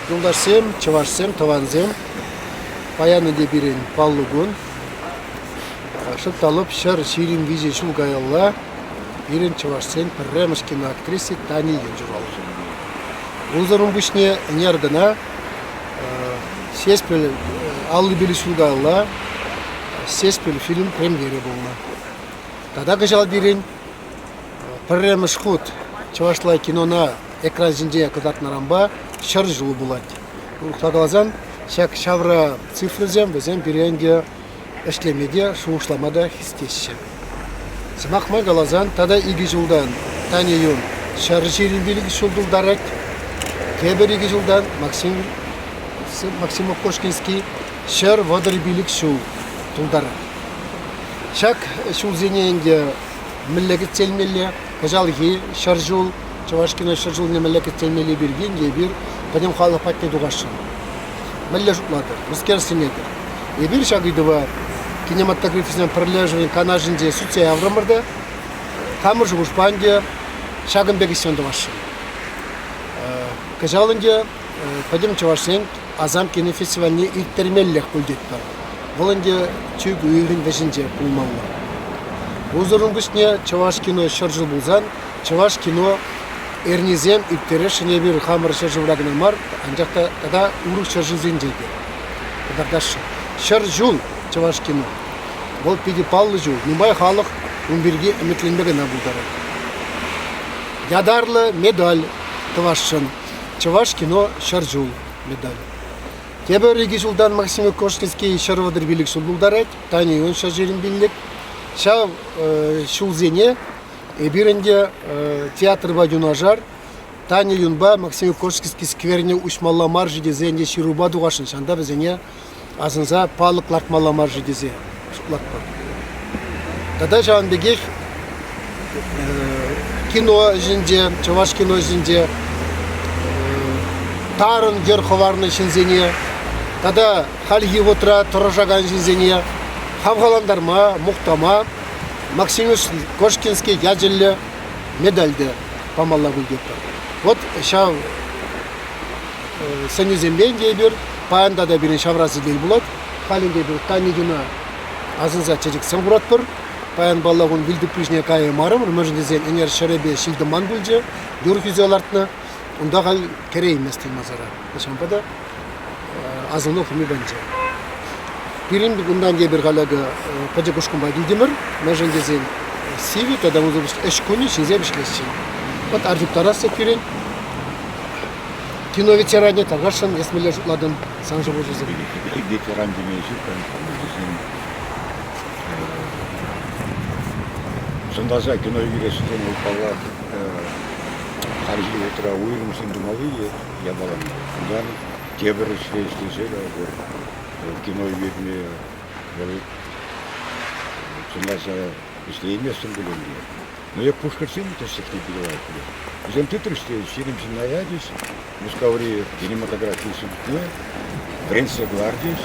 Юлташсем, чӑвашсем, тӑвансем, паян ӗнтӗ пирӗн паллӑ кун. Шӑп та лӑп 123 ҫул каялла пирӗн чӑвашсен пӗрремӗш киноактриси Тани Юн ҫуралнӑ. Унсӑрӑн пуҫне ӗнер кӑна Ҫеҫпӗл 55 ҫул каялла Ҫеҫпӗл фильм премьери пулнӑ. Тата кӑҫал пирӗн пӗрремӗш хут чӑвашла кинона экран ҫинче кӑтартнӑранпа 100 ҫул пулать. Урӑхла каласан, ҫак ҫавра цифрӑсем вӗсем пире ӗнтӗ ӗҫлеме те, шухӑшлама та хистеҫҫӗ. Сӑмах май каласан, тата икӗ ҫултан Таня Юн 125 ҫул тултарать, тепӗр икӗ ҫултан Максим Максимов Кошкинский 135 ҫул тултарать. Ҫак ҫулсене ӗнтӗ мӗнле кӗтсе илмелле? Кӑҫалхи 100 ҫул, Чӑвашкино 100 ҫулне мӗнле кӗтсе илмелли пирки ӗнтӗ эпир пӗтӗм халӑх патне тухасшӑн. Мӗнле шутлатӑр? Мӗскер сӗнетӗр? Эпир ҫак ыйтӑва кинематографистсен пӗрлешӗвӗн канашӗнче сӳтсе яврӑмӑр та хамӑр шухӑшпа ӗнтӗ ҫакӑн пек ӗҫсем тӑвасшӑн. Кӑҫал ӗнтӗ пӗтӗм чӑвашсен Асам кинофестивальне ирттермеллех пуль тетпӗр. Вӑл ӗнтӗ чӳк уйӑхӗн вӗҫӗнче пулмалла. Унсӑрӑн пуҫне чӑваш кино 100 ҫул пулсан чӑваш кино эрнисем ирттересшӗн эпир хамӑр ҫӗршывра кӑна мар, анчах та тата урӑх ҫӗршывсенче те кӑтартасшӑн. 100 ҫул чӑваш кино. Вӑл питӗ паллӑ ҫул. Нумай халӑх ун пирки ӗмӗтленме кӑна пултарать. Ятарлӑ медаль тӑвасшӑн. Чӑваш кино 100 ҫул медаль. Тепӗр икӗ ҫултан Максим Кошкинский 135 ҫул тултарать, Таня Иван 125. Ҫав ҫулсене эпир ӗнтӗ театрпа юнашар Таня Юнпа Максим Кошкинский скверне уҫмалла мар-ши тесе ӗнтӗ ҫырупа тухасшӑн. Ҫавӑнта вӗсене асӑнса палӑк лартмалла мар-ши тесе шутлатпӑр. Тата ҫавӑн пекех кино ӗҫӗнче, чӑваш кино ӗҫӗнче тарӑн йӗр хӑварнӑ ҫынсене тата хальхи вӑхӑтра тӑрӑшакан ҫынсене хавхалантарма, мухтама Максим Кошкинский ячӗллӗ медаль те памалла пуль тетпӗр. Вот ҫав сӗнӳсемпе ӗнтӗ эпир паян тата пирӗн ҫавра сӗтел пулать. Халь ӗнтӗ эпир Таня асӑнса чечексем хуратпӑр. Паян паллах ун вилтӑпри ҫине каяймарӑмӑр, мӗншӗн тесен ӗнер ҫӗрӗпе ҫил-тӑман пулчӗ, юр хӳсе лартнӑ. Унта халь кӗрейместӗн масара. Ҫавӑнпа та асӑну хӑми панчӗ. Пирӗн кунтан тепӗр халь акӑ пӗчӗк ушкӑнпа килтӗмӗр, мӗншӗн тесен сивӗ тата ӗҫ кунӗ ҫынсем ӗҫлеҫҫӗ. Вот Артюк Тарасов пирӗн кино ветеранӗ тархасшӑн эс мӗнле шутлатӑн сан шухӑшусем? Ветеран теме ҫук, вӗсем сӑнласа кино ӳкерес тени, паллах, хальхи вӑхӑтра уйрӑм тумалли япала. Унтан тепӗр ӗҫре ӗҫлесе пур кино ӳкерме вӑл чӑнласа ӗҫлейместӗн пуль ӗнтӗ. Но эп пушкӑртсен тӗслӗхне питӗ лайӑх пӗлетӗп. Вӗсем тытрӗҫ те 20 ҫынна ячӗҫ, Мускаври кинематографи институтне вӗрентсе кӑларчӗҫ.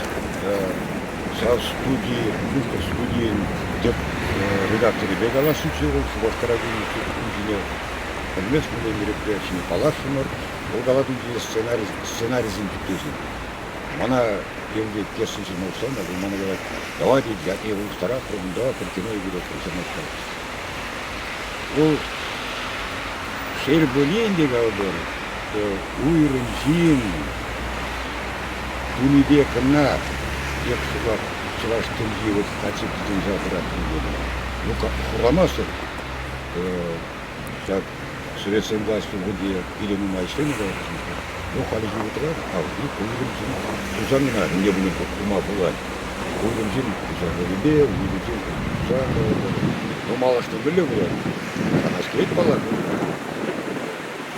Ҫав студи, пушкӑрт студийӗн тӗп редакторӗпе калаҫнӑччӗ вӑл, Шупашкара килнӗччӗ, ун ҫине пӗлмест мӗнле мероприятине паллашрӑмӑр. Вӑл калать ун ҫине сценарисем тӳптесен. Мана евӗрле пьеса ҫырма пуҫланӑ, вӑл мана калать, давай, тет, ятне улӑштаратпӑр, унта пӗр кино ӳкеретпӗр, ҫырмастпӑр. Вӑл шел пулин те калӑпӑр, уйрӑм ҫын тунипе кӑна эп шӑпах чӑваш тӗнчи вот каччӑ тытӑнса пырать тенӗ. Ну, хурамастӑп. Ҫак Советсен власть вӑхӑтӗнче питӗ нумай ӗҫленӗ Ну, хальхи вӑхӑтра уйрӑм ҫын тусан кӑна мӗнле пулин тума пулать. Уйрӑм ҫын пуҫарӑвӗпе, уйрӑм ҫын тусан, ну, малашне мӗнле пулать? Шанас килет паллах.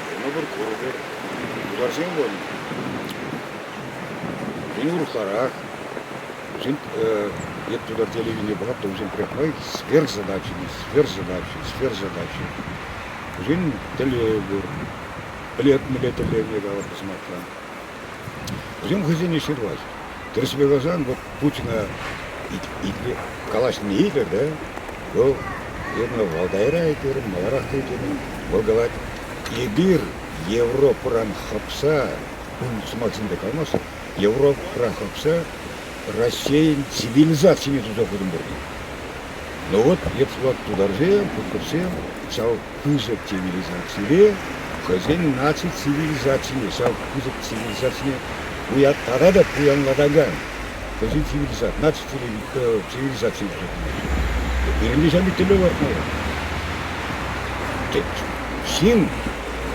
Пурӑнӑпӑр, курӑпӑр. Тутарсем вӑл вӗсен урӑхларах. Вӗсен эп тутар телевидение пӑхап та вӗсен пӗрехмай сверхзадачи, сверхзадачи, сверхзадачи. Вӗсен тӗллевӗ пур. Пӗлет мӗнле тӗллевне калӑп сӑмахран. Вӗсем хӑйсене ҫырмасть. Тӗрӗспе каласан, вот Путина итле, калаҫнине итлӗр, да? Вӑл эпӗ Валдайра итлерӗм, маларах та итлерӗм. Вӑл калать, эпир Европӑран хӑпса. Кун сӑмахсемпе калмастӑп. Европӑра хӑпса Раҫҫейӗн цивилизацине туса хутӑмӑр. Ну вот, эп вот тутарсем, пушкӑртсем ҫав пысӑк цивилизацире хӑйсен наци цивилизацине, ҫав пысӑк цивилизацине тата та пуянлатакан хӑйсен цивилизаци, наци цивилизацине туса хунӑ. Пирӗн те ҫав пек тӗллев лартмалла. Ҫын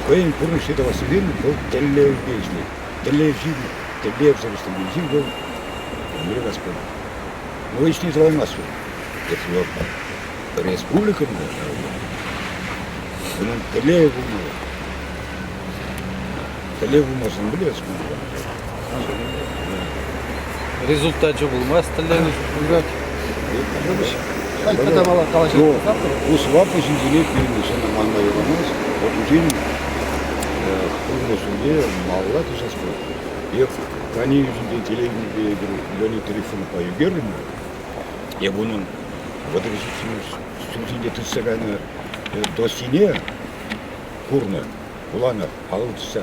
хӑйӗн пурнӑҫне тӑвас тесен вӑл тӗллевпе ӗҫлет. Тӗллев ҫын, тӗллевсӗр ӗҫлекен ҫын вӑл мӗнле калас Ну, ӗҫне тӑваймасть вӑл. Республикӑн унӑн тӗллевӗ пулмалла. Тӗллев пулмасан пӗлес Результачӗ пулмасть тӗллевӗ юрать. Ну, ку сӑваплӑ ҫынсене пирӗн ҫынна манма юрамасть. Вот вӗсен пурнӑҫӗнче малалла тӑсас пулать. Эп Тани ӳсӗнчен телевиденипе эпир Леонид Трифоновпа ӳкернӗ. Эп унӑн 37 ҫулсенче тытса кайнӑ досьене курнӑ, вуланӑ, алӑ тытса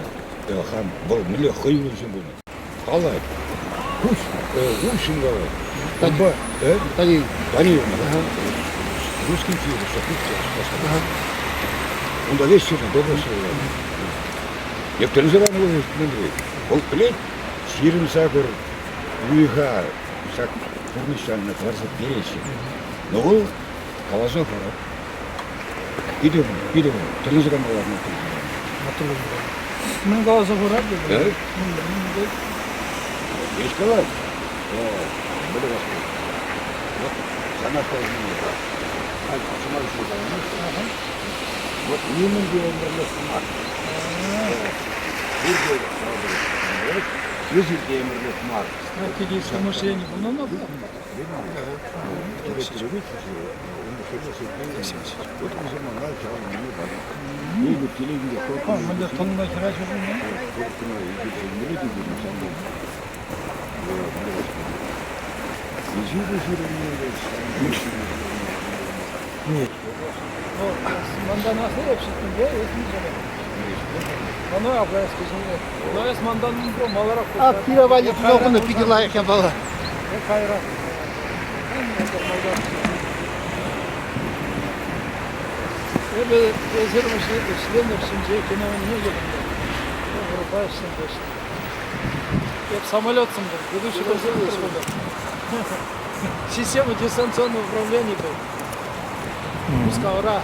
хам вӑл мӗнле хӑюллӑ ҫын пулнӑ. Калать. Куҫ, уҫҫӑн калать. Унпа, Тани. Таниевна. Русский фильм, Унта весь ҫырнӑ, доброе слово. Эп тӗлӗнсе кайнӑ вӑл Вӑл пӗлет, 28 уйӑха ҫак пурнӑҫран кӑларса переҫҫӗ. Но вӑл каласа парать. Питӗ, питӗ тӗлӗнсе каймалла. Мӗн каласа парать? Веҫ калать. Мӗнле калас Вот сана Вот нимӗн те ӗмӗрлӗх мар. Пурте те ӗмӗрлӗх мар. Стратегическое мышление пулнӑ Мӗнле тӑнна хӗрача пулнӑ? Мандан аслӑ ҫитнипе Мана Но эс мандан маларах А пире валли кино питӗ лайӑх япала. Кайра. Эпӗ эсир ӗҫленӗ ҫинче кино не йӑтӑннӑ. Вырӑпа ӗҫсем Эп самолетсем был, ведущий конструктор был. Система дистанционного управления был. Мускавра.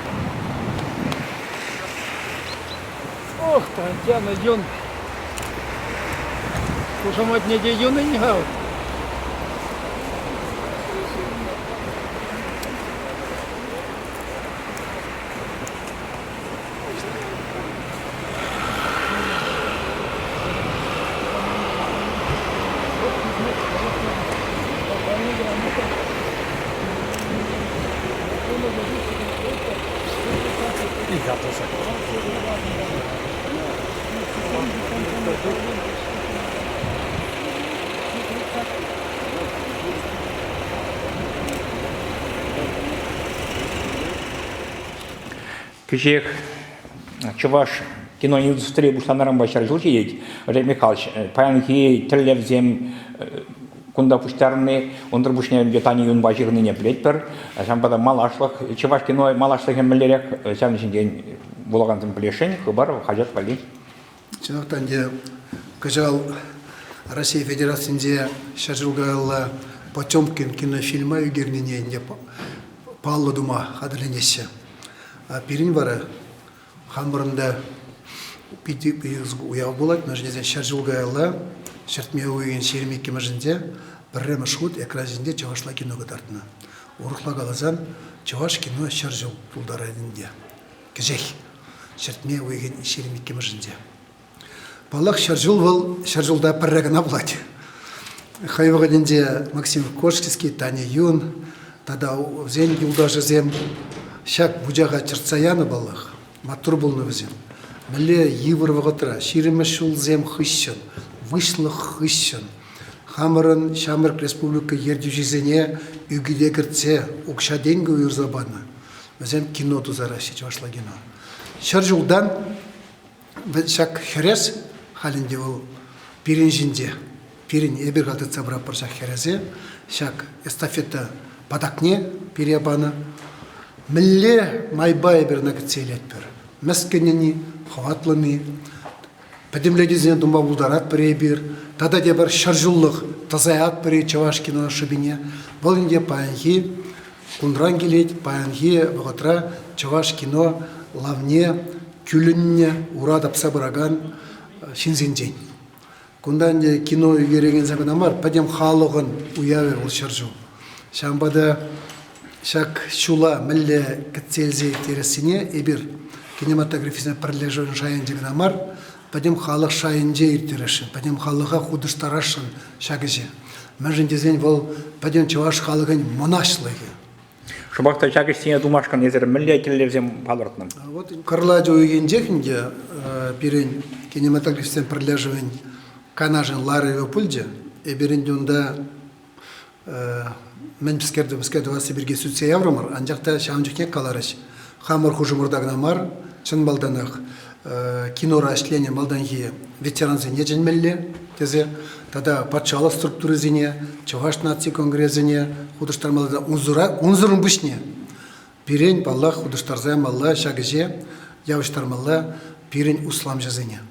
Ох, Татьяна Юн. Хушаматне те Юн-и-ха. Кӗҫех чӑваш киноиндустри пуҫланнӑранпа 100 ҫул ҫитет. Олег Михайлович, паянхи тӗллевсем кунта пуҫтарӑнни, унсӑр пуҫне ӗнтӗ Таня Юнпа ҫыхӑннине пӗлетпӗр. Ҫавӑнпа та малашлӑх, чӑваш кино малашлӑхӗ мӗнлерех ҫавӑн ҫинчен вулакансем пӗлесшӗн. Хыпар хаҫат валли. Чӑнах та ӗнтӗ кӑҫал Россия Федерацинче 100 ҫул каялла Потемкин кинофильма ӳкернине ӗнтӗ паллӑ тума хатӗрленеҫҫӗ. Пирӗн вара хамӑрӑн та питӗ пысӑк уяв пулать, мӗншӗн тесен 100 ҫул каялла ҫӗртме уйӑхӗн 22-мӗшӗнче пӗрремӗш хут экран ҫинче чӑвашла кино кӑтартнӑ. Урӑхла каласан, чӑваш кино 100 ҫул тултарать ӗнтӗ. Кӗҫех ҫӗртме уйӑхӗн 22-мӗшӗнче. Паллах, 100 ҫул вӑл 100 ҫулта пӗрре кӑна пулать. Хӑй вӑхӑтӗнче Максим Кошкинский, Таня Юн тата вӗсен юлташӗсем ҫак вучаха чӗртсе янӑ паллах. Маттур пулнӑ вӗсем. Мӗнле йывӑр вӑхӑтра, 20 ҫулсем хыҫҫӑн, выҫлӑх хыҫҫӑн хамӑрӑн ҫамрӑк республика ертӳҫисене ӳкӗте кӗртсе укҫа-тенкӗ уйӑрса панӑ. Вӗсем кино тусараҫҫӗ, чӑвашла кино. 100 ҫултан ҫак хӗрес халь ӗнтӗ вӑл Пирӗн ҫинче, пирӗн эпир халь тытса пыратпӑр ҫак хӗресе, ҫак эстафета патакне пире панӑ. Мӗнле майпа эпир ӑна кӗтсе илетпӗр? Мӗскӗнӗн-и, хӑватлӑн-и? Пӗтӗмлетӳсене тума пултаратпӑр эпир. Тата тепӗр ҫӗрҫуллӑх тӑсаятпӑр-и чӑваш кино шӑпине. Вӑл ӗнтӗ паянхи кунран килет, паянхи вӑхӑтра чӑваш кино лавне кӳлӗннӗ, ура тапса пыракан ҫынсенчен. Кунта ӗнтӗ кино ӳкерекенсем кӑна мар, пӗтӗм халӑхӑн уявӗ вӑл ҫӗршыв. Ҫавӑнпа та ҫак ҫула мӗнле кӗтсе илсе ирттерессине эпир кинематографистсен пӗрлешӗвӗн шайӗнче кӑна мар, пӗтӗм халӑх шайӗнче ирттересшӗн, пӗтӗм халӑха хутӑштарасшӑн ҫак ӗҫе. Мӗншӗн тесен вӑл пӗтӗм чӑваш халӑхӗн мӑнаҫлӑхӗ. Шӑпах та ҫак ӗҫсене тумашкӑн эсир мӗнле тӗллевсем палӑртнӑ? Вот Кӑрлач уйӑхӗнчех ӗнтӗ пирӗн кинематографистсен пӗрлешӗвӗн канашӗн ларӑвӗ пулчӗ. Эпир ӗнтӗ унта мӗн пӗскер тӑвасси пирки сӳтсе яврӑмӑр, анчах та ҫавӑн чухне каларӗҫ, хамӑр хушӑмӑрта кӑна мар, чӑн малтанах кинора ӗҫленӗ малтанхи ветерансене чӗнмелле тесе тата патшалӑх структурисене, Чӑваш наци конгресӗне хутӑштармалла та унсӑрӑн пуҫне пирӗн, паллах, хутӑштарса ямалла ҫак ӗҫе явӑҫтармалла пирӗн усламҫӑсене.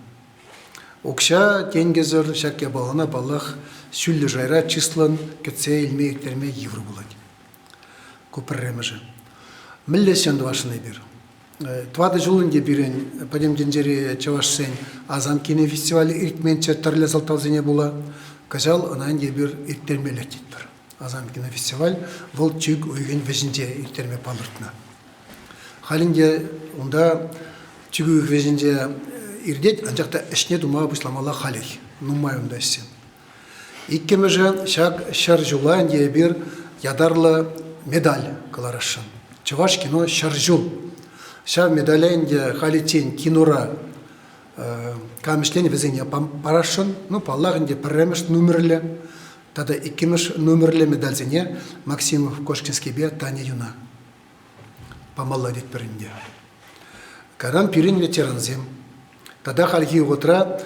Укҫа-тенкӗсӗр ҫак япалана, паллах, ҫӳллӗ шайра чыслӑн кӗтсе илме ирттерме йывӑр пулать. Ку пӗрремӗшӗ. Мӗнле ӗҫсем тӑвасшӑн эпир? Тӑватӑ ҫул ӗнтӗ пирӗн Пӗтӗм тӗнчери чӑвашсен Асам кинофестивалӗ иртменччӗ тӗрлӗ сӑлтавсене пула. Кӑҫал ӑна ӗнтӗ эпир ирттермеллех тетпӗр. Асам кинофестиваль вӑл чӳк уйӑхӗн вӗҫӗнче ирттерме палӑртнӑ. Халь ӗнтӗ унта чӳк уйӑх вӗҫӗнче иртет, анчах та ӗҫне тума пуҫламалла халех. Нумай унта ӗҫсем. Иккӗмӗшӗ, ҫак 100 ҫула ӗнтӗ эпир ятарлӑ медаль кӑларасшӑн. Чӑваш кино 100 ҫул. Ҫав медале ӗнтӗ халиччен кинора кам ӗҫленӗ вӗсене парасшӑн. Ну, паллах ӗнтӗ, пӗрремӗш номерлӗ тата иккӗмӗш номерлӗ медальсене Максимов Кошкинскийпе Таня Юна памалла тетпӗр ӗнтӗ. Кайран пирӗн ветерансем Тата хальхи вӑхӑтра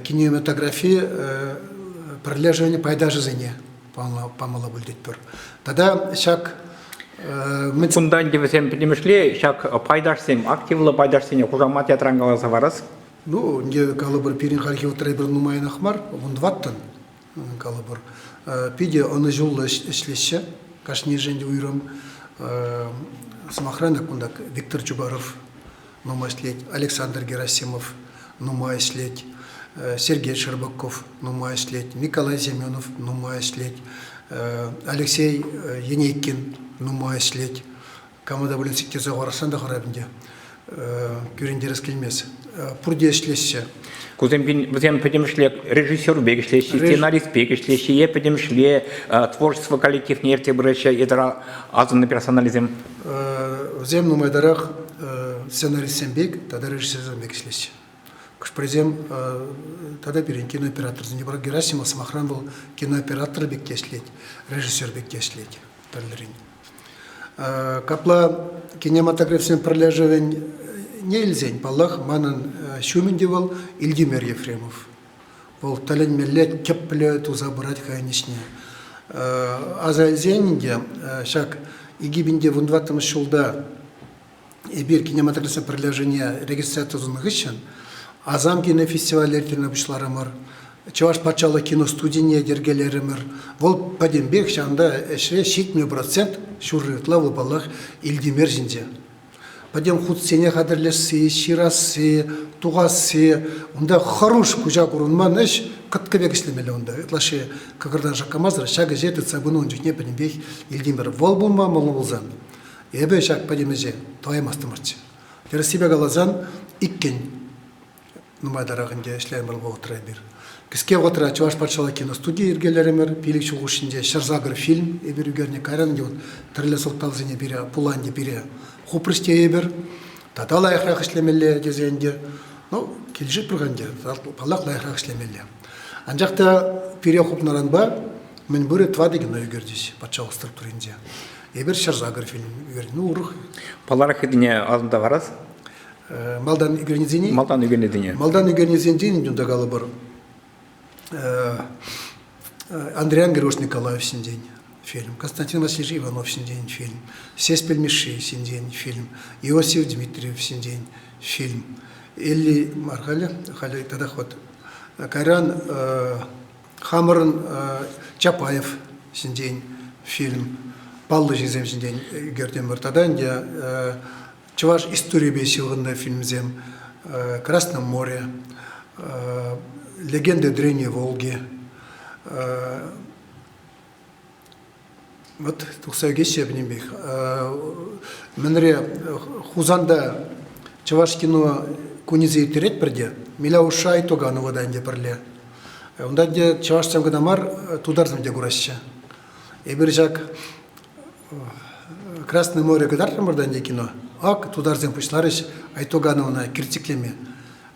кинематографи пӗрлешӗвӗн пайташӗсене памалла пуль тетпӗр. Тата ҫак Кунта ӗнтӗ вӗсем пӗтӗмӗшле ҫак пайташсем, активлӑ пайташсене хушамат ятран каласа парас. Ну, ӗнтӗ калӑпӑр, пирӗн хальхи вӑхӑтра эпир нумайӑнах мар, вунтӑваттӑн калӑпӑр. Питӗ ӑнӑҫуллӑ ӗҫлеҫҫӗ, кашнийӗшӗн те уйрӑм. Сӑмахран, кунта Виктор Чубаров нумай ӗҫлет, Александр Герасимов нумай ӗҫлет, Сергей Щербаков нумай ӗҫлет, Николай Семенов нумай ӗҫлет, Алексей Енейкин нумай ӗҫлет. Кама та пулин сиктерсе хӑварасран та хӑрап ӗнтӗ. Кӳрентерес килмест. Пурте ӗҫлеҫҫӗ. Кусем вӗсем пӗтӗмӗшле режиссер пек ӗҫлеҫҫӗ, сценарист пек ӗҫлеҫҫӗ е пӗтӗмӗшле творчество коллективне ертсе пыраҫҫӗ е асӑннӑ персоналисем? Вӗсем нумайтарах сценаристсем пек тата режиссерсем пек ӗҫлеҫҫӗ. Хӑш-пӗрисем тата пирӗн кинооператорсене пура Герасимов, сӑмахран, вӑл кинооператор пек те ӗҫлет, режиссер пек те ӗҫлет тӗрлӗрен. Капла кинематографсен пӗрлешӗвӗн не илсен, паллах, манӑн ҫумӗн те вӑл Ильдимер Ефремов. Вӑл тӗлӗнмелле тӗплӗ туса пырать хӑйӗн ӗҫне. Аса илсен ӗнтӗ ҫак 2014 ҫулта эпир кинематографсен пӗрлешӗвне регистраци тунӑ хыҫҫӑн Асам кинофестиваль ирттерме пуҫларӑмӑр. Чӑваш патшалӑх киностудине йӗркелерӗмӗр. Вӑл пӗтӗмпех ҫавӑнта ӗҫре 70% ҫурри ытла вӑл, паллах, Илтимер ҫинче. Пӗтӗм хутсене хатӗрлесси, ҫырасси, тухасси, унта хӑруш куҫа курӑнман ӗҫ, кӑткӑ пек ӗҫлемелле унта. Ытлашши кӑкӑртан шаккамасӑр ҫак ӗҫе тытса пынӑ ун чухне пӗтӗмпех Илтимер. Вӑл пулма мӑллӑ пулсан эпӗ ҫак пӗтӗм ӗҫе тӑваймастӑмӑрччӗ. Тӗрӗссипе каласан, иккӗн нумайтарах ӗнтӗ ӗҫлерӗмӗр вӑхӑтра эпир. Кӗске вӑхӑтра Чӑваш патшалӑх киностуди йӗркелерӗмӗр. Пилӗк ҫул хушшинче 108 фильм эпир ӳкернӗ. Кайран ӗнтӗ тӗрлӗ сӑлтавсене пире пула ӗнтӗ пире хупрӗҫ тейӗпӗр. Тата лайӑхрах ӗҫлемелле тесе ӗнтӗ. Ну, килӗшетпӗр-ха ӗнтӗ, паллах, лайӑхрах ӗҫлемелле. Анчах та пире хупнӑранпа мӗнпурӗ тӑватӑ кино ӳкерчӗҫ патшалӑх структуринче. Эпир 108 фильм ӳкернӗ. Ну, урӑх. Палларах хытине асӑнта парас. Малтан ӳкернисене? Малтан ӳкернисене. Малтан ӳкернисенчен унта калӑпӑр. Андриян Григорьевич Николаев ҫинчен фильм, Константин Васильевич Иванов ҫинчен фильм, Сеспель Мишши ҫинчен фильм, Иосиф Дмитриев ҫинчен фильм. Элли мар халӗ, халӗ татах вот кайран хамӑрӑн Чапаев ҫинчен фильм, паллӑ ҫынсем ҫинчен ӳкертӗмӗр. Тата ӗнтӗ чӑваш историйӗпе ҫыхӑннӑ фильмсем Красное море, Легенды Древней Волги. Вот тухса ӳкеҫҫӗ пӗтӗмпех. Мӗнре Хусанта чӑваш кино кунӗсем ирттеретпӗр те, Миляуша Айтуганова та ӗнтӗ пӗрле. Унта ӗнтӗ чӑвашсем кӑна мар, тутарсем те кураҫҫӗ. Эпир ҫак Красное море кӑтартрӑмӑр та ӗнтӗ кино. Ак тутарсем пуҫларӗҫ Айтугановна критиклеме.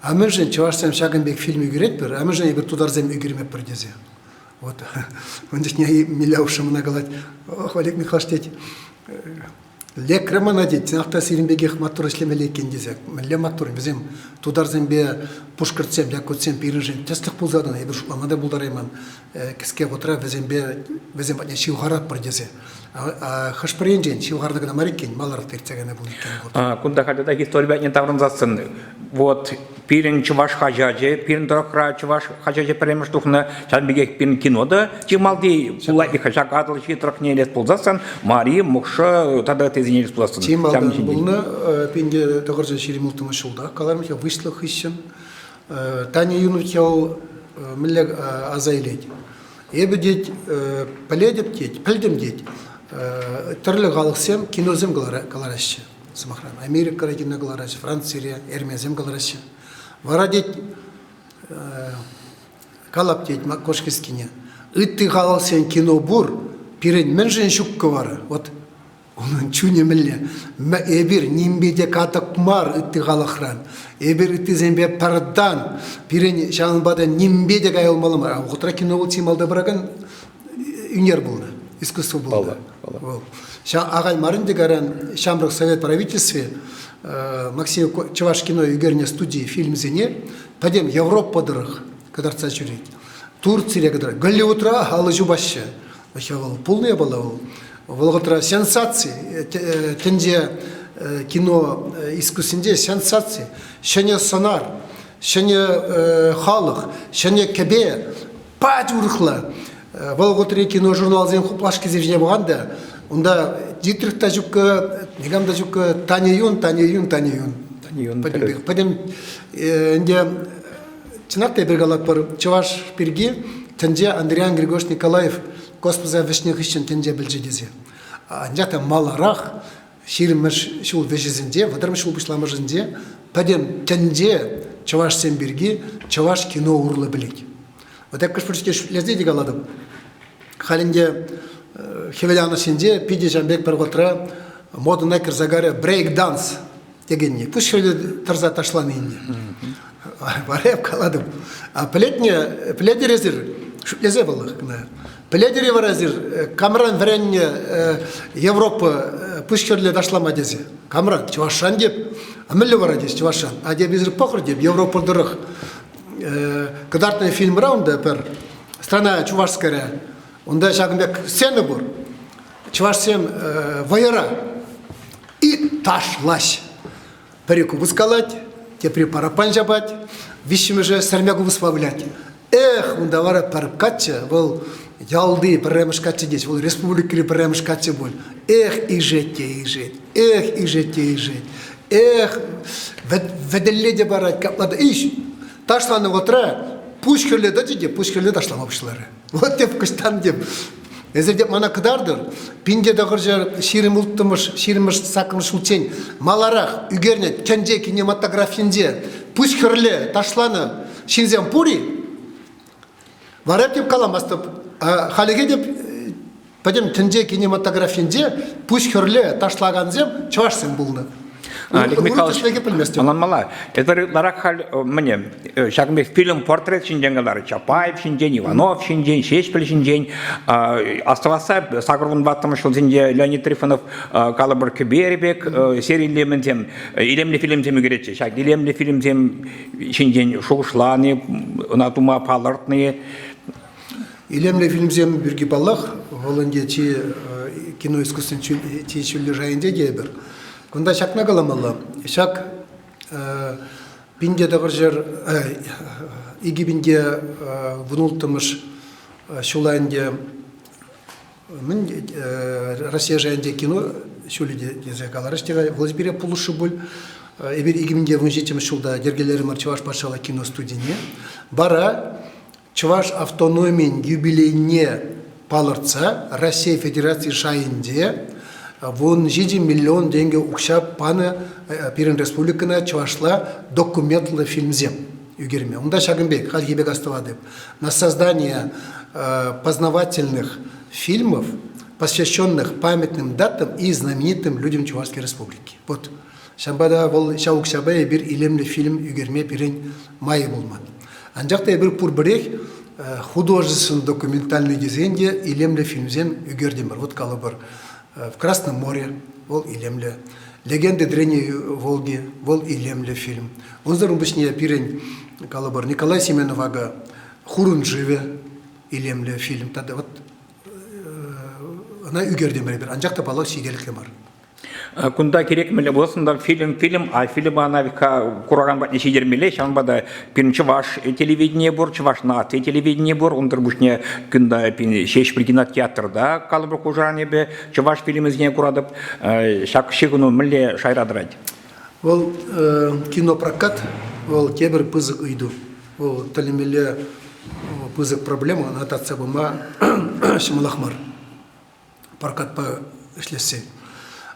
А мӗншӗн чӑвашсем ҫакӑн пек фильм ӳкеретпӗр, а мӗншӗн эпир тутарсем ӳкермеппӗр тесе. Вот ун чухне Миляуша мана калать, ох, Олег Михайлович тет, лекрӗ мана тет, чӑнах та сирӗн пекех маттур ӗҫлемелле иккен тесе. Мӗнле маттур? Вӗсем тутарсемпе пушкӑртсем, якутсем пирӗншӗн тӗслӗх пулса тӑнӑ, эпир шутлама та пултарайман. Кӗске вӑхӑтра вӗсемпе вӗсем патне ҫывхаратпӑр тесе. Хӑш-пӗр енчен ҫывхарнӑ кӑна мар иккен, маларах та иртсе кайнӑ пулнӑ иккен. Кунта халь тата истори патне таврӑнсассӑн, вот пирӗн чӑваш хаҫачӗ, пирӗн тӑрӑхра чӑваш хаҫачӗ пӗрремӗш тухнӑ, ҫавӑн пекех пирӗн кино та чи малти пулать-ха ҫак Атӑлҫи тӑрӑхне илес пулсассӑн, Мари, Мӑкшӑ тата ыттисене илес пулсассӑн. Чи малтан пулнӑ 1926 ҫулта каларӑм-ха выҫлӑх хыҫҫӑн Таня Юнухел мӗнле аса илет. Эпӗ тет, пӗлетӗп тет, пӗлтӗм тет, тӗрлӗ халӑхсем киносем кӑлараҫҫӗ. Сӑмахран, Америкӑра кино кӑлараҫҫӗ, Францире эрмесем кӑлараҫҫӗ. Вара тет, калап тет Кошкинскине, ытти халӑхсен кино пур, пирӗн мӗншӗн ҫуккӑ вара? Вот Унӑн чунӗ мӗнле? Эпир нимпе те катӑк мар ытти халӑхран. Эпир ыттисемпе пӗртан. Пирӗн ҫавӑнпа та нимпе те каялмалла мар. А вӑхӑтра кино вӑл чи малта пыракан ӳнер пулнӑ, искусство пулнӑ. Вӑл. Ахаль мар ӗнтӗ кайран ҫамрӑк совет правительстви Максим Чӑваш кино ӳкернӗ студии фильмсене пӗтӗм Европа тӑрӑх кӑтартса ҫӳрет. Турцире кӑтартать. Голливудра алӑ ҫупаҫҫӗ. Вообще вӑл пулнӑ япала вӑл. Вӑхӑтра сенсаци, тӗнче кино искусствинче сенсаци, ҫӗнӗ сӑнар, ҫӗнӗ халӑх, ҫӗнӗ кӗпе пач урӑхла. Вӑл вӑхӑтри киножурналсен хуплашкисем ҫине пӑхан та, унта Дитрих та ҫуккӑ, никам та ҫуккӑ, Таня Юн, Таня Юн, Таня Юн. Таня Юн. Пӗтӗмпех. Пӗтӗм ӗнтӗ чӑнах та эпир калатпӑр, чӑваш пирки тӗнче Андриян Григорьевич Николаев космоса вӗҫнӗ хыҫҫӑн тӗнче пӗлчӗ тесе. Анчах та маларах ҫирӗммӗш ҫул вӗҫӗсенче, вӑтӑрмӗш ҫул пуҫламӑшӗнче пӗтӗм тӗнче чӑвашсем пирки чӑваш кино урлӑ пӗлет. Вот эп кӑшт шӳтлесе те калатӑп. Халь ӗнтӗ хӗвеланӑҫ енче питӗ ҫавӑн пек пӗр вӑхӑтра модӑна кӗрсе карӗ брейк-данс текенни. Пуҫ хӗрлӗ тӑрса ташлани ӗнтӗ. Вара эп калатӑп. А пӗлетне, пӗлетӗр эсир, шӳтлесе паллах кӑна. Пӗлетӗр-и вара эсир, камран вӗреннӗ Европа пуҫ хӗрлӗ ташлама тесе? Камран? Чӑвашран теп. А мӗнле вара тес чӑвашран? А теп эсир пӑхӑр теп, Европа тӑрӑх кӑтартнӑ фильмра унта пӗр страна чувашская, унта ҫакӑн пек сцена пур. Чӑвашсем вӑйӑра и ташлаҫ. Пӗри купӑс калать, тепри параппан ҫапать, виҫҫӗмӗшӗ сӗрме купӑспа вылять. Эх, унта вара пӗр каччӑ, вӑл ялти пӗрремӗш каччӑ тет, вӑл республикӑри пӗрремӗш каччӑ пуль. Эх, ишет те ишет, эх, ишет те ишет, эх, вӗтӗлле те парать, капла та, иш, ташланӑ вӑхӑтра пуҫ хӗрлӗ тӑчӗ те пуҫ хӗрлӗ ташлама пуҫларӗ. Вот теп кӑштан теп. Эсир теп мана кӑтартӑр. Пинте тӑхӑрҫӑр ҫирӗм улттӑмӗш, ҫирӗммӗш саккӑрмӗш ҫулччен маларах ӳкернӗ тӗнче кинематографинче пуҫ хӗрле ташланӑ ҫынсем пур-и? Вара теп каламастӑп. Халӗхе теп пӗтӗм тӗнче кинематографинче пуҫ хӗрле ташлакансем чӑвашсем пулнӑ. Олег Михайлович, тӗслӗхе пӗлместӗп. Ӑнланмалла. Эпир ытларах халь мӗне, ҫакӑн пек фильм портрет ҫинчен каларӗ. Чапаев ҫинчен, Иванов ҫинчен, Ҫеҫпӗл ҫинчен. Астӑвасса 84-мӗш ҫулсенче Леонид Трифонов калӑпӑр кӗперӗ пек серилле мӗнсем, илемлӗ фильмсем ӳкеретчӗ. Ҫак илемлӗ фильмсем ҫинчен шухӑшлани, ӑна тума палӑртни. Илемлӗ фильмсем пирки паллах, вӑл ӗнтӗ чи кино искусствин чи ҫӳллӗ шайӗнче те эпир. Кунта ҫакна каламалла. Ҫак 1900 2010-мӗш ҫула ӗнтӗ мӗн Россия шайӗнче кино ҫулӗ тесе каларӗҫ те вӑл пире пулӑшрӗ пуль. Эпир 2017-мӗш ҫулта йӗркелерӗмӗр Чӑваш патшалӑх кино студине. Вара Чӑваш автономийӗн юбилейне палӑртса Раҫҫей Федераци шайӗнче 17 миллион тенкӗ укҫа панӑ пирӗн республикӑна чӑвашла документлӑ фильмсем ӳкерме. Унта ҫакӑн пек, хальхи пек астӑватӑп. На создание познавательных фильмов, посвященных памятным датам и знаменитым людям Чувашской Республики. Вот. Ҫавӑнпа та вӑл ҫав укҫапа эпир илемлӗ фильм ӳкерме пирӗн майӗ пулман. Анчах та эпир пурпӗрех художественно документальный тесен те илемлӗ фильмсем ӳкертӗмӗр. Вот калӑпӑр, В Красном море вӑл илемлӗ, Легенды древней Волги вӑл илемлӗ фильм. Унсӑрӑн пуҫне пирӗн, калӑпӑр, Николай Семенов акӑ Хурӑн шывӗ илемлӗ фильм. Тата вот ӑна ӳкертӗмӗр эпир, анчах та паллах ҫителӗклӗ мар. Кунта кирек мӗнле пулсан та фильм, фильм, а фильма ӑна куракан патне ҫитермелле. Ҫавӑнпа та пирӗн чӑваш телевиденийӗ пур, чӑваш наци телевиденийӗ пур. Унсӑр пуҫне кунта Ҫеҫпӗл кинотеатрта калӑпӑр хушӑран эпӗ чӑваш фильмӗсене куратӑп. Ҫак ҫыхӑну мӗнле шайра тӑрать? Вӑл кинопрокат, вӑл тепӗр пысӑк ыйту. Вӑл тӗлӗнмелле пысӑк проблема, ӑна татса пыма ҫӑмӑлах мар. Прокатпа ӗҫлесси.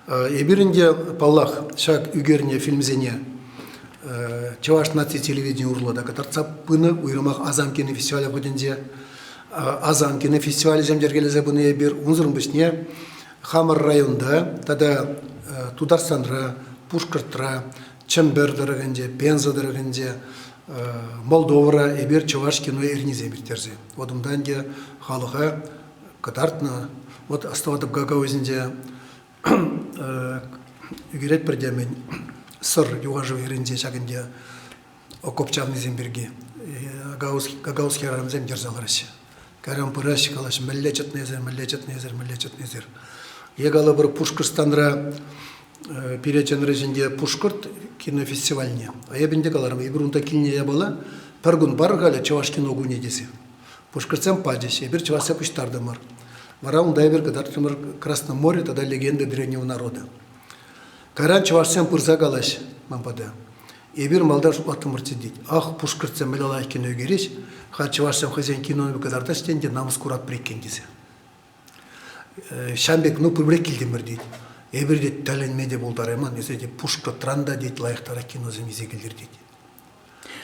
Эпир ӗнтӗ, паллах, ҫак ӳкернӗ фильмсене Чӑваш наци телевидени урлӑ та кӑтартса пынӑ, уйрӑмах Асам кинофестивалӗ вӑхӑтӗнче. Асам кинофестивалӗсем йӗркелесе пынӑ эпир. Унсӑрӑн пуҫне хамӑр районта тата Тутарстанра, Пушкӑртра, Чӗмпӗр тӑрӑхӗнче, Пенза тӑрӑхӗнче, Молдовӑра эпир чӑваш кино эрнисем ирттерсе. Вот унта ӗнтӗ халӑха кӑтартнӑ. Вот астӑватӑп Гагаузинче ӳкеретпӗр те мӗн Сӑр юханшыв хӗрринче ҫакӑнте окоп чавнисем пирки Гагауз хӗрарӑмсем йӗрсе лараҫҫӗ. Кайран пыраҫҫӗ, калаҫҫӗ, мӗнле чӑтнӑ эсир, мӗнле чӑтнӑ эсир, мӗнле чӑтнӑ эсир. Е калӑпӑр Пушкӑртстанра пире чӗнрӗҫ ӗнтӗ Пушкӑрт кинофестивальне. А эпӗ ӗнтӗ каларӑм, эпир унта килнӗ япала пӗр кун пар халӗ Чӑваш кино кунӗ тесе. Пушкӑртсем пачӗҫ, эпир чӑвашсем пуҫтартӑмӑр. Вара унта эпир кӑтартрӑмӑр Красное море тата Легенда древнего народа. Кайран чӑвашсем пырса калаҫ ман пата. Эпир малтан шутлаттӑмӑрччӗ тет. Ах, пушкӑртсем мӗнле лайӑх кино ӳкерӗҫ, халь чӑвашсем хӑйсен киновӗ кӑтартаҫ те ӗнтӗ намӑс куратпӑр иккен тесе. Ҫавӑн пек, ну, пурпӗрех килтӗмӗр тет. Эпир те тӗлӗнме те пултарайман, эсӗ те Пушкӑртран та тет лайӑхтарах киносем илсе килтӗр тет.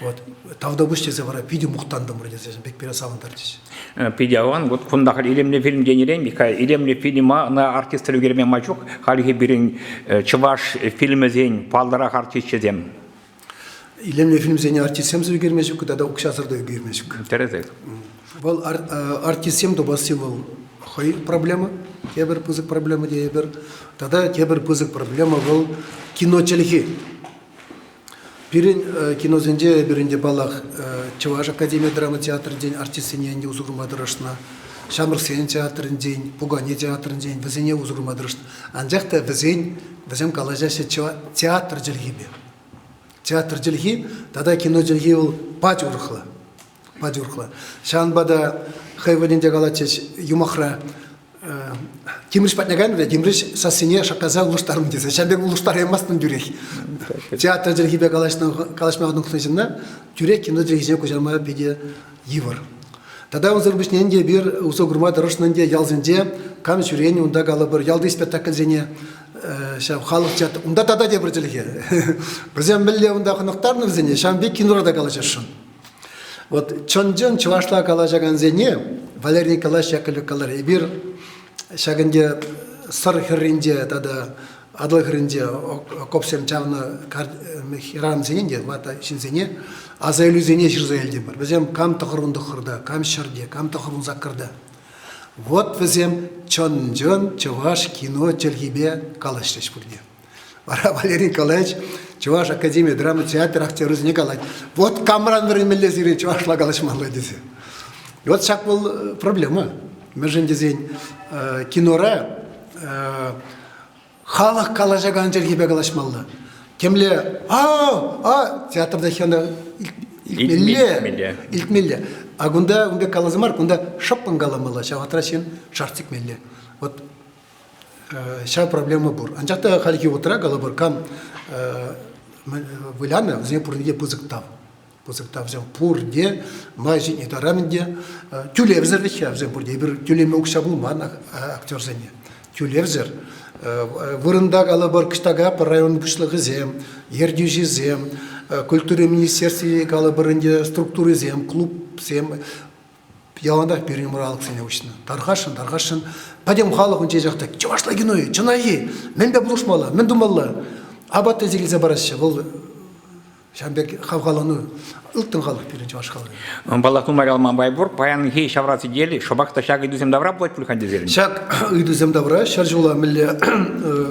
Вот. Тавтапуҫ тесе вара питӗ мухтантӑмӑр тесе пек пире савӑнтарчӗҫ. Питӗ аван. Вот кунта халь илемлӗ фильм тенӗрен, Михаил, илемлӗ фильма ӑна артистсӑр ӳкерме май ҫук. Хальхи пирӗн чӑваш фильмӗсен паллӑрах артисчӗсем. Илемлӗ фильмсене артистсемсӗр ӳкерме ҫук тата укҫасӑр та ӳкерме ҫук. Тӗрӗсех. Вӑл артистсем тупасси вӑл хӑй проблема, тепӗр пысӑк проблема тейӗпӗр. Тата тепӗр пысӑк проблема вӑл кино чӗлхи. Пирӗн киносенче эпир ӗнтӗ, паллах, Чӑваш академи драма театрӗнчен артистсене ӗнтӗ усӑ курма тӑрӑшнӑ, Ҫамрӑксен театрӗнчен, Пукане театрӗнчен вӗсене усӑ курма тӑрӑшнӑ. Анчах та вӗсен, вӗсем калаҫаҫҫӗ театр чӗлхипе. Театр чӗлхи тата кино чӗлхи вӑл пач урӑхла. Пач урӑхла. Ҫавӑнпа та хӑй вӑхӑтӗнче калатчӗҫ юмахра Тимрӗҫ патне кайнӑ та Тимрӗҫ сассине шаккаса улӑштарнӑ тесе. Ҫав пек улӑштараймастӑн тӳрех. Театр чӗлхипе калаҫма хӑнӑхнӑ ҫынна тӳрех кино чӗлхине куҫарма питӗ йывӑр. Тата унсӑр пуҫне ӗнтӗ эпир усӑ курма тӑрӑшнӑ ӗнтӗ ялсенче кам ҫӳренӗ унта калӑпӑр ялти спектакльсене ҫав халӑх театр унта тата тепӗр чӗлхе. Вӗсем мӗнле унта хӑнӑхтарнӑ вӗсене, ҫавӑн пек кинора та калаҫасшӑн. Вот чӑн-чӑн чӑвашла калаҫакансене Валерий Николаевич Яковлев каларӗ, эпир ҫакӑнте Сӑр хӗрринче тата Атӑл хӗрринче окопсем чавнӑ хӗрарӑмсене те, ватӑ ҫынсене аса илӳсене ҫырса илтӗмӗр. Вӗсем кам тӑхӑрвун тӑххӑрта, кам ҫӗрте, кам тӑхӑрвун саккӑрта. Вот вӗсем чӑн-чӑн чӑваш кино чӗлхипе калаҫрӗҫ пурте. Вара Валерий Николаевич Чӑваш академи драма театр актерӗсене калать, вот камран вӗренмелле сире чӑвашла калаҫмалла тесе. Вот ҫак вӑл проблема. Мӗншӗн тесен кинора халӑх калаҫакан чӗлхепе калаҫмалла. Темле а а театрта хӗнӗ илтмелле, илтмелле. А кунта ун пек каласа мар, кунта шӑппӑн каламалла, ҫав вӑхӑтра ҫын шарт сикмелле. Вот ҫав проблема пур. Анчах та хальхи вӑхӑтра, калӑпӑр, кам вылянӑ, вӗсене пурне те пысӑк тав. Пысӑк тавсем пурте, май ҫитнӗ таран ӗнтӗ. Тӳлевсӗр вӗт-ха вӗсем пурте. Эпир тӳлеме укҫа пулман актерсене. Тӳлевсӗр. Вырӑнта калӑпӑр, кӑштака район пуҫлӑхӗсем, ертӳҫисем, культура министерстви калӑпӑр ӗнтӗ, структурисем, клубсем яланах пирӗн умра алӑксене уҫнӑ. Тархасшӑн, тархасшӑн. Пӗтӗм халӑх унччен ҫак та чӑвашла кино-и, чӑнах-и? Мӗнпе пулӑшмалла, мӗн тумалла? Апат тесе килсе параҫҫӗ. Вӑл Ҫавӑн пек хавхалану ылтӑн халӑх пирӗн чӑваш халӑхӗ. Паллах, нумай калама май пур. Паянхи ҫавра сӗтел шӑпах та ҫак ыйтусем тавра пулать пуль-ха тесен. Ҫак ыйтусем тавра ҫӗр ҫула мӗнле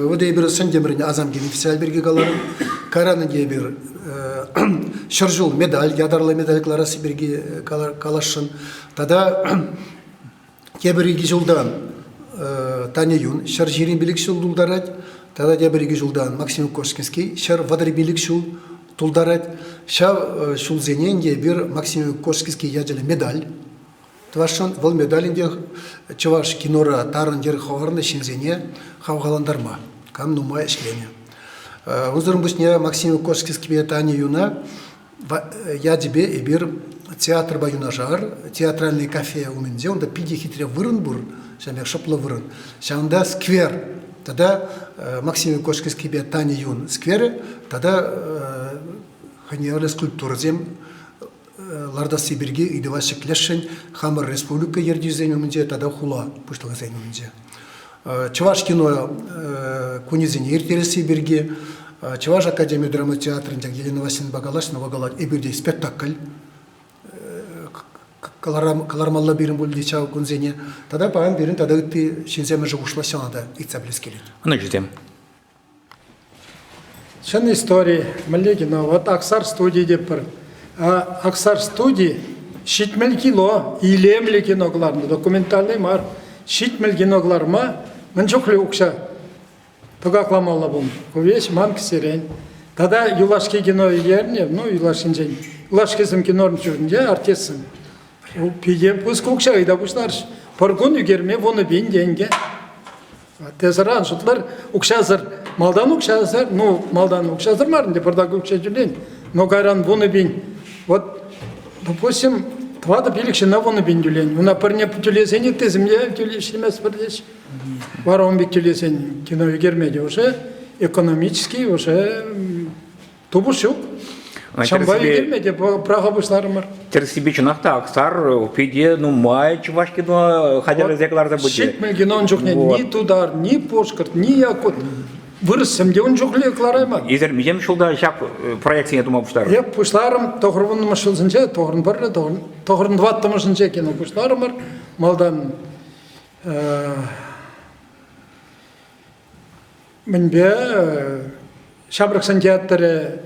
вот эпир сӗнтӗмӗрӗн Асам кино фестиваль пирки каларӑм. Кайран ӗнтӗ эпир ҫӗр ҫул медаль, ятарлӑ медаль кӑларасси пирки каласшӑн. Тата Тепӗр икӗ ҫултан Таня Юн 125 ҫул тултарать. Тата тепӗр икӗ ҫултан Максим Кошкинский 135 ҫул тултарать. Ҫав ҫулсене ӗнтӗ эпир Максим Кошкинский ячӗллӗ медаль тӑвасшӑн. Вӑл медаль ӗнтӗ чӑваш кинора тарӑн йӗр хӑварнӑ ҫынсене хавхалантарма, кам нумай ӗҫленӗ. Унсӑрӑн пуҫне Максим Кошкинскипе Таня Юна ячӗпе эпир театрпа юнашар, театральный кафе умӗнче, унта питӗ хитре вырӑн пур, ҫавӑн пек шӑплӑ вырӑн. Ҫавӑнта сквер тата Максим Кошкинскийпе Таня Юн скверӗ тата хӑйне евӗрлӗ скульптурӑсем лартасси пирки ыйтӑва ҫӗклесшӗн хамӑр республика ертӳҫисен умӗнче тата хула пуҫлӑхӗсен умӗнче. Чӑваш кино кунӗсене ирттересси пирки Чӑваш академи драма театрӗн Елена Васильевнӑпа калаҫнӑ, вӑл калать, эпир те спектакль кӑлармалла пирӗн пуль те ҫав кунсене. Тата паян пирӗн тата ытти ҫынсем шухӑшлаҫҫӗ ӑна та ыйтса пӗлес килет. Ӑнӑҫусем. Чӑн истори, мӗнле кино? Вот Аксар студи тетпӗр. Аксар студи 70 кило илемлӗ кино кӑларнӑ, документальный мар. 70 кино кӑларма мӗн чухлӗ укҫа тӑкакламалла пулнӑ. Ку веҫ ман кӗсьерен. Тата юлашки кино ӳкернӗ, ну, юлашкинчен, юлашкисем кинон чухнинче артистсем питӗ пысӑк укҫа ыйта пуҫларӗҫ. Пӗр кун ӳкерме 10 000 тенкӗ. Тесӗран шутлар, укҫасӑр, малтан укҫасӑр, ну, малтан укҫасӑр мар ӗнтӗ, пӑртак укҫа тӳлен, но кайран 10 000. Вот, допустим, тӑватӑ-пилӗк ҫынна 10 000 тӳлен. Уна пӗрне тӳлесен ыттисем те тӳлеҫместпӗр теҫ. Вара ун пек тӳлесен кино ӳкерме те уже экономический уже Тупӑш ҫук. Ҫавӑнпа ӳкерме те праха пуҫларӑмӑр. Тӗрӗссипе чӑнах та Аксар питӗ нумай чӑваш кино хатӗрлесе кӑларса пычӗ. 70 кинон чухне ни тутар, ни пушкӑрт, ни якут вырӑссем те ун чухлӗ кӑларайман. Эсир миҫем ҫулта ҫак проектсене тума пуҫларӑр? Эп пуҫларӑм тӑхӑрвуннӑмӗш ҫулсенче, тӑхӑрӑн пӗрре, тӑхӑрӑн тӑваттӑмӗшӗнче кино пуҫларӑмӑр. Малтан Мӗнпе Ҫамрӑксен театрӗ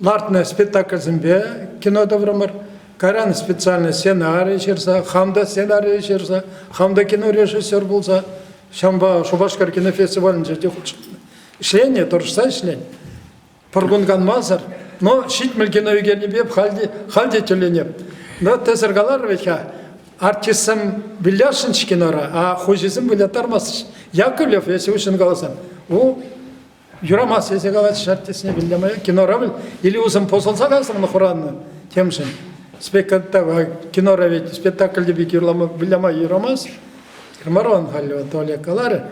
лартнӑ спектакльсемпе кино тӑврӑмӑр. Кайран специально сценари ҫырса, хам та сценари ҫырса, хам та кинорежиссер пулса, ҫавӑнпа Шупашкар кинофестивалӗнче те хутшӑннӑ. Ӗҫленӗ, тӑрӑшса ӗҫленӗ. Пӗр кун канмасӑр. Но 70 кино ӳкернипе халь те тӗлӗнеп. Но тӗсӗр каларӑр вӗт-ха, артистсем вылясшӑнччӗ кинора, а хуҫисем выляттармастчӗҫ. Яковлев, если уҫҫӑн каласан, у юрамасть тесе калатчӗҫ артистсене выляма. Кинора или усӑм пӑсӑлса кайсан хураннӑ темшӗн. Спектакль, кинора ведь спектакльте пек юрлама, выляма юрамасть. Марон халь вот Олег каларӗ.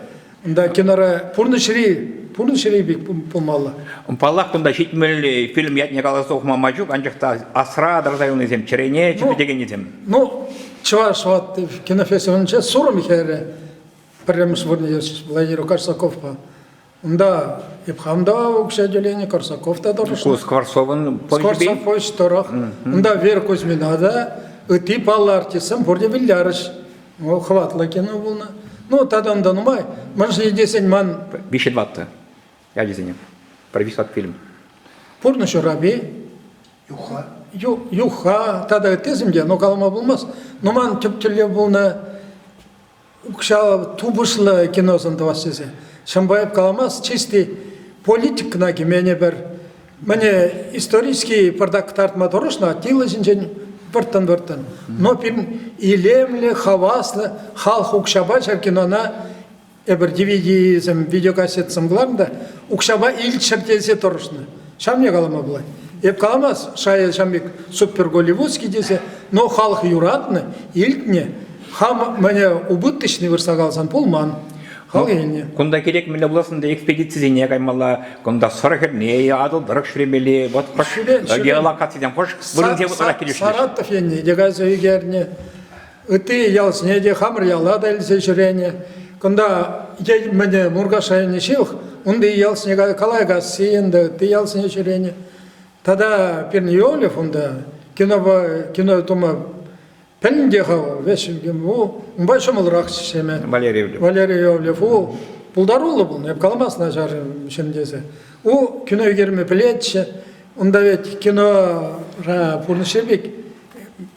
Унта кинора пурнӑҫри пурнӑҫри пек пулмалла. Паллах, кунта ҫитмелли фильм ятне каласа тухма май ҫук, анчах та асра тӑрса юлнисем, чӗрене чӗпӗтекеннисем. Ну, чӑваш вот кинофестивалӗнче Сурӑм хӗрӗ пӗрремӗш вырӑн Владимир Корсаковпа. Унта эп хам та укҫа тӳленӗ, Корсаков та тӑрӑшнӑ. Ку Скворцовӑн повеҫӗпе? Скворцов повеҫ тӑрӑх. Унта Вера Кузьмина та, ытти паллӑ артистсем пурте вилярӗҫ. Хӑватлӑ кино пулнӑ. Ну, тата унта нумай. Мӗншӗн тесен ман... Виҫӗ-тӑваттӑ ячӗсене. Пӗр виҫ фильм. Пурнӑҫ урапи. Юха. Юха тата ыттисем те, но калама пулмасть. Но ман тӗп тӗллев пулнӑ укҫа тупӑшлӑ киносем тӑвас тесе. Ҫавӑнпа эп каламас, чисти политикӑна кӗмен эпир. Мӗне исторический пӑртак кӑтартма тӑрӑшнӑ Аттила ҫинчен вӑрттӑн-вӑрттӑн. Но пирӗн илемлӗ, хаваслӑ халӑх укҫапа ҫав кинона эпир DVD-сем, видеокассетсем кӑларнӑ та укҫапа илччӗр тесе тӑрӑшнӑ. Ҫавне калама пулать. Эп каламас, шая ҫам пек супер голливудский тесе, но халӑх юратнӑ, илтнӗ, хам мӗне убыточный вырса каласан пулман. Халӑх илнӗ. Кунта кирек мӗнле пулсан та экспедицисене каймалла, кунта Сӑр хӗрне, Атӑл тӑрӑх ҫӳремелле, вот хӑш геолокацисем хӑш вырӑнсем ытларах килӗшнӗ. Саратов енне те кайса ӳкернӗ. Ытти ялсене те хамӑр яла та илсе ҫӳренӗ. Кунта мӗне Муркаш районӗ ҫывӑх, унти ялсене Калайкасси ӗнтӗ, ытти ялсене ҫӳренӗ. Тата пирӗн Иовлев унта кинопа кино тума пӗлнӗ те-ха вӑл, веҫ унпа ҫӑмӑлрах ӗҫлеме. Валерий Иовлев. Валерий Иовлев. У пултаруллӑ пулнӑ, эп каламас начар ҫын тесе. У кино ӳкерме пӗлетчӗ. Унта ведь кинора пурнӑҫри пек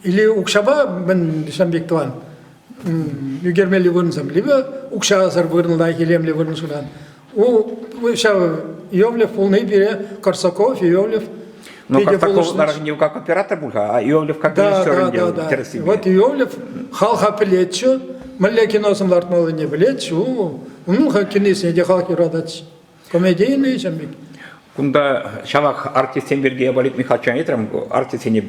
или укҫапа мӗн ҫам пек тӑван ӳкермелли вырӑнсем, либо укҫасӑр вырӑнла илемлӗ вырӑн шыран. У ҫав Иовлев пулни пире Корсаков, Иовлев Ну, Корсаков ытларах как оператор пуль-ха, а Иовлев как режиссер да, да, да. Вот Иовлев халха пӗлетчӗ, мӗнле киносем лартмаллине пӗлетчӗ, унӑн кинисене те халӑх юрататчӗ. Комедийный ҫам пек. Кунта ҫавах артистсем пирки Олег Михайлович ыйтрӑм, артистсене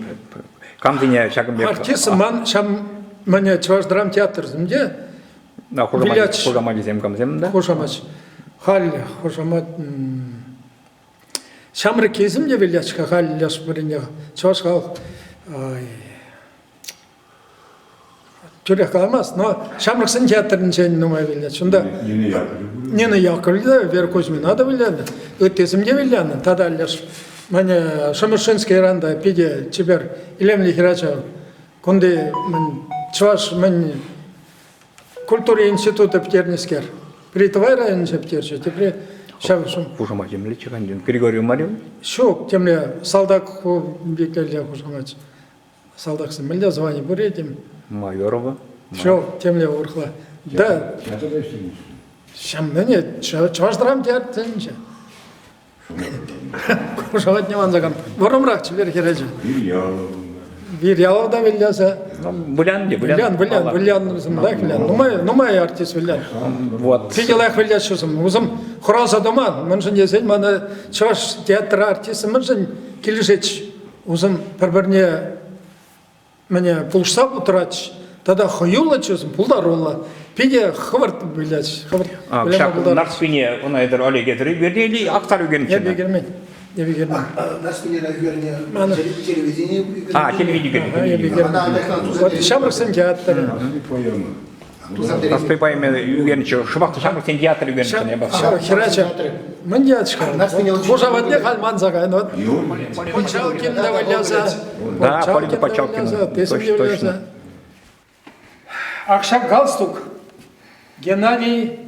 камсене ҫакӑн пек... Артист ман ҫам мӗне Чӑваш драм театрсемде хушамачӗсем камсем да? Хушамач. Халь хушамат ҫамрӑккисем те вилячка халь леш вырӑнне чӑваш халӑх Тӳрех каламас, но ҫамрӑксен театрӗнчен нумай вилнӗ. Унта Нина Яковлева, Вера Кузьмина та вилнӗ, ыттисем те вилнӗ. Тата леш мӗне Шемышинский районта питӗ чипер илемлӗ хӗрача. Кунти мӗн чӑваш мӗн культура института пӗтернӗскер. Пӗри Тӑвай районӗнче пӗтерчӗ, тепри ҫав Хушамачӗ мӗнлеччӗ Григорий Марьев? Ҫук, темле салтак пеклелле хушамачӗ. Салтаксем мӗнле звани пур этем? Майорова. Все, темле урӑхла. Да. Ҫаммӗне чӑваш драм театрӗнче. Хушаватне манса кам. Вӑрӑмрах чипер хӗрача. Вирьялов. Вирьялов та вилляса. Вылян те, вылян. Вылян, вылян, вылян, вылян. Нумай, нумай артист вылян. Вот. Питӗ лайӑх выляҫҫӗ Усым хӑраса тӑман. Мӗншӗн тесен мана чӑваш театр артисчӗ мӗншӗн килӗшет Усӑм пӗр-пӗрне мӗне пулӑшса тӑратчӗҫ тата хӑюллӑччӗ вӗсем, пултаруллӑ. Питӗ хӑвӑрт вылятчӗҫ, хӑвӑрт выляма Ҫак пултарать. Нарспине ӑна эпир Олег Эдри ӳкернӗ или Актар ӳкернӗччӗ? Эпӗ ӳкермен. Эпӗ ӳкермен. Нарспине ӳкернӗ Мана. телевидение А, телевидение ӳкернӗ. Эпӗ ӳкермен. Вот ҫамрӑксен театрӗ. Нарспи поэма ӳкернӗччӗ. Шӑпах та ҫамрӑксен театрӗ ӳкернӗччӗ. Ҫав хӗрача. Мӗн ят-ха? Хушаматне халь манса кайнӑ. Вот Почалкин да выляса. Да, Полина Почалкина. Точно, точно. Ак ҫак галстук Геннадий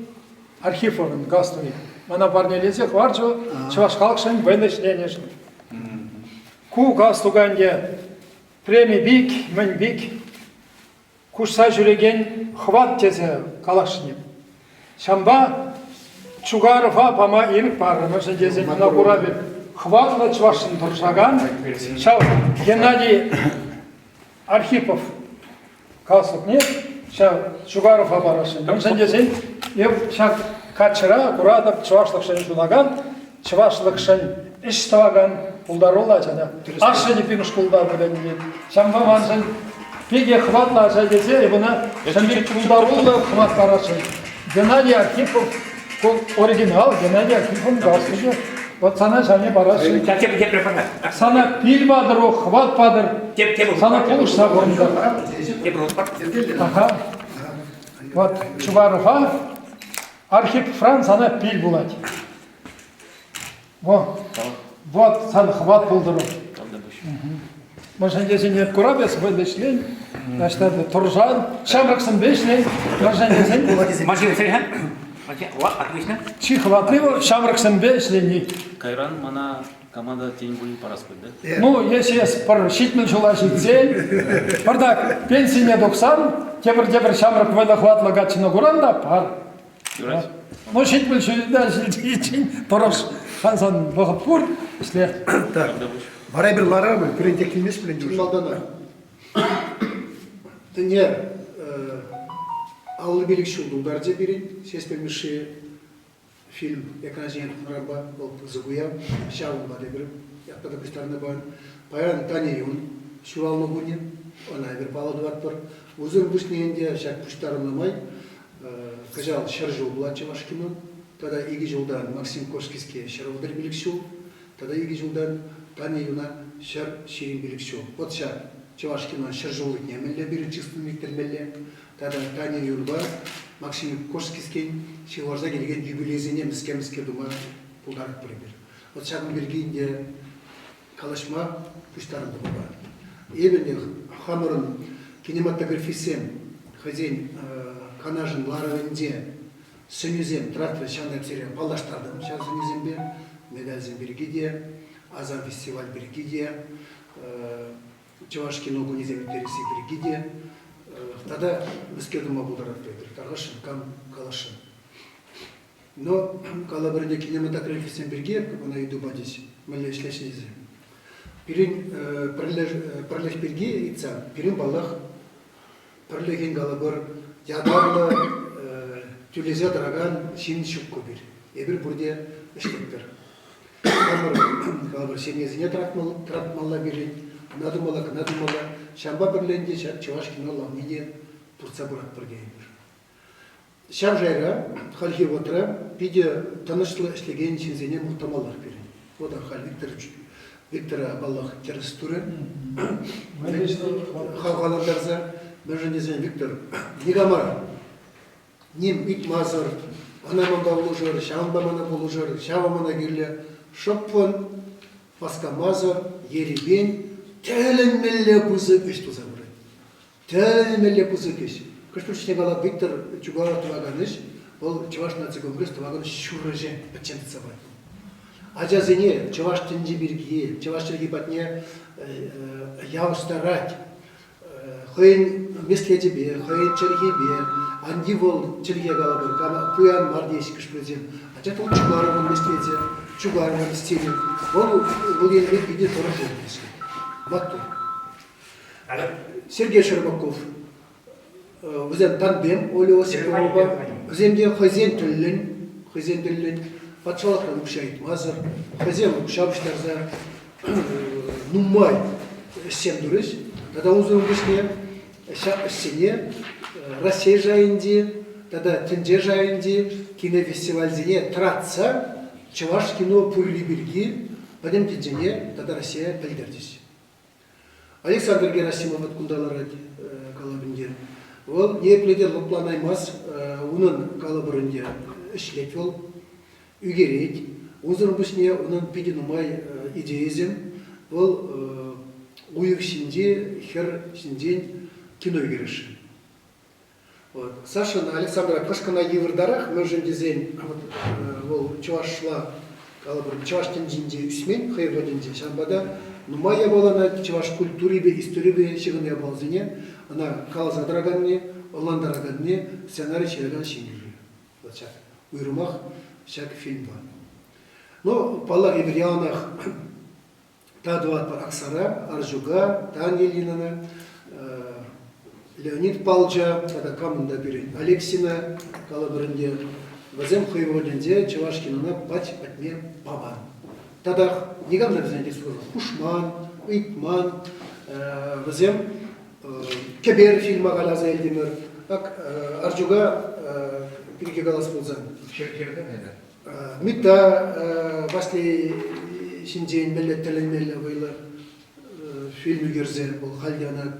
Архиповӑн галстукӗ. Мана парнелесе хӑварчӗ чӑваш халӑхшӑн вӑйлӑ ӗҫленӗшӗн. Ку галстука ӗнтӗ преми пик, мӗн пик Куҫса ҫӳрекен хӑват тесе каласшӑн. Ҫавӑнпа Чугарова пама ирӗк парӑр, мӗншӗн тесен ӑна кура пек хӑватлӑ чӑвашшӑн тӑрӑшакан ҫав Геннадий Архипов галстукне ҫав Чугарова парасшӑн. Мӗншӗн тесен эп ҫак каччӑра куратӑп чӑвашлӑхшӑн ҫунакан, чӑвашлӑхшӑн ӗҫ тӑвакан пултаруллӑ ачана. Ашшӗ те пирӗн шкулта вӗреннӗ. Ҫавӑнпа маншӑн питӗ хӑватлӑ ача тесе эп ӑна ҫав пек пултаруллӑ хӑват парасшӑн. Геннадий Архипов, ку оригинал Геннадий Архиповӑн галстукӗ. Вот сана ҫавне парасшӑн. Сана пил патӑр, хӑват патӑр. Сана пулӑшса пурӑнтӑр. Ага. Вот Чуварова Архип Фран сана пил пулать. Во. Вот сан хӑват пултӑр. Мӑшӑн тесен эп курап эс вӑйлӑ ӗҫлен, таҫта тӑрӑшан, ҫамрӑксемпе ӗҫлен, мӑшӑн тесен. Машина сӗрхан. Отлично. Чи хӑватли вӑл ҫамрӑксемпе ӗҫлени. Кайран мана команда тен пулин парас пуль, да? Ну, если эс пӗр 70 ҫула ҫитсен, пӗртак пенсине тухсан, тепӗр-тепӗр ҫамрӑк вӑйлӑ хӑватлӑ каччӑна куран та пар. Юрать. Ну, 70 ҫулта ҫитиччен тӑрӑш, сан вӑхӑт пур, ӗҫле. Так. Вара эпир ларамӑр, пирӗн тек килмест пулин Чӑн малтанах. Ӗнер 55 ҫул тултарчӗ пирӗн Ҫеҫпӗл Мишши фильм экран ҫине тухнӑранпа вӑл пысӑк уяв. Ҫавӑнпа та эпир ятпа та пуҫтарнӑ паян. Паян Таня Юн ҫуралнӑ кунӗ. Ӑна эпир паллӑ тӑватпӑр. Унсӑр пуҫне ӗнтӗ ҫак пуҫтарӑннӑ май кӑҫал 100 ҫул пулать чӑваш кинон. Тата икӗ ҫултан Максим Кошкинский 135 ҫул. Тата икӗ ҫултан Таня Юна 125 ҫул. Вӑт ҫак чӑваш кинон 100 ҫуллӑхне мӗнле пирӗн чыслӑн ирттермелле. Тата Таня Юнпа Максим Кошкинский ҫывхарса килекен юбилейсене мӗскер-мӗскер тума пултаратпӑр эпир. Вот ҫакӑн пирки ӗнтӗ калаҫма пуҫтарӑнтӑмӑр. Эпӗ ӗнтӗ хамӑрӑн кинематографистсем хӑйсен канашӗн ларӑвӗнче сӗнӳсем тӑратрӗҫ, ҫавна сире паллаштартӑм ҫав сӗнӳсемпе, медальсем пирки те, Асам фестиваль пирки те, Чӑваш кино кунӗсем ирттересси пирки те тата мӗскер тума пултаратпӑр эпир, тархасшӑн, кам каласшӑн. Но калӑпӑр ӗнтӗ кинематографистсем пирки мана ыйту пачӗҫ, мӗнле ӗҫлеҫҫӗ тесе. Пирӗн пӗрлӗх пирки ыйтсан, пирӗн, паллах, пӗрлӗхӗн калӑпӑр ятарлӑ тӳлесе тӑракан ҫын ҫук пир. Эпир пурте ӗҫлетпӗр. Хамӑр калӑпӑр ҫемьесене тӑратмалла пирӗн, ӑна тумалла, кӑна тумалла. Ҫавӑнпа пӗрле ӗнтӗ ҫак чӑваш кино лавне те туртса пыратпӑр тейӗпӗр. Ҫав шайра хальхи вӑхӑтра питӗ тӑнӑҫлӑ ӗҫлекен ҫынсене мухтамаллах пирӗн. Вот халь Виктор Виктора, паллах, тӗрӗс турӗ. Хавхалантарса. Мӗншӗн тесен Виктор никама ним ыйтмасӑр, ӑна манпа пулӑшӑр, ҫавӑнпа мана пулӑшӑр, ҫавӑ мана кирлӗ. Шӑппӑн, васкамасӑр, ерипен тӗлӗнмелле пысӑк ӗҫ туса пырать. Тӗлӗнмелле пысӑк ӗҫ. Хӑш-пӗр чухне калап, Виктор Чугаров тӑвакан ӗҫ, вӑл Чӑваш наци конгресс тӑвакан ҫур ӗҫе пӗччен тытса пырать. Ачасене чӑваш тӗнчи пирки, чӑваш чӗлхи патне явӑҫтарать. Хӑйӗн меслечӗпе, хӑйӗн чӗлхипе, анти вӑл чӗлхе калӑпӑр, пуян мар теҫҫӗ хӑш-пӗрисем. Анчах вӑл Чугаровӑн меслечӗ, Чугаровӑн стилӗ. Вӑл вӑл енӗпе питӗ тӑрӑшуллӑ. Маттур. Сергей Щербаков, вӗсем тандем Оля Осиповапа, вӗсем те хӑйсен тӗллӗн, хӑйсен тӗллӗн патшалӑхран укҫа ыйтмасӑр, хӑйсем укҫа пуҫтарса нумай ӗҫсем турӗҫ. Тата унсӑрӑн пуҫне ҫак ӗҫсене Раҫҫей шайӗнчи тата тӗнче шайӗнчи кинофестивальсене тӑратса чӑваш кино пурри пирки пӗтӗм тӗнчене тата Раҫҫее пӗлтерчӗҫ. Александр Герасимов вот кунта ларать калап ӗнтӗ. Вӑл ниепле те лӑпланаймасть, унӑн калӑпӑр ӗнтӗ ӗҫлет вӑл, ӳкерет. Унсӑрӑн пуҫне унӑн питӗ нумай идейӑсем. Вӑл уйӑх ҫинчи хӗр ҫинчен кино ӳкересшӗн. Вот. Сашӑн Александра кӑшкӑна йывӑртарах, мӗншӗн тесен вот, вӑл чӑвашла, калӑпӑр, чӑваш тӗнчинче ӳсмен хӑй вӑхӑтӗнче. Ҫавӑнпа та нумай япалана чӑваш культурипе, историпе ҫыхӑннӑ япаласене ӑна каласа тӑраканни, ӑнлантараканни сценари ҫыракан ҫын кирлӗ. Вот ҫак уйрӑмах ҫак фильмпа. Ну, паллах, эпир яланах Та тӑватпӑр Аксара, Арҫука, Таня Ильинана, Леонид Палча тата кам унта пирӗн, Алексина калӑпӑр ӗнтӗ. Вӗсем хӑй вӑхӑтӗнче чӑваш кинона пач пӗтме паман. Татах никам та вӗсене хушман, ыйтман. Вӗсем Кӗпер фильма каласа илтӗмӗр. Ак Арчука пирки калас пулсан. Митта Ваҫлей ҫинчен мӗнле тӗлӗнмелле вӑйлӑ фильм ӳкерсе вӑл халь те ӑна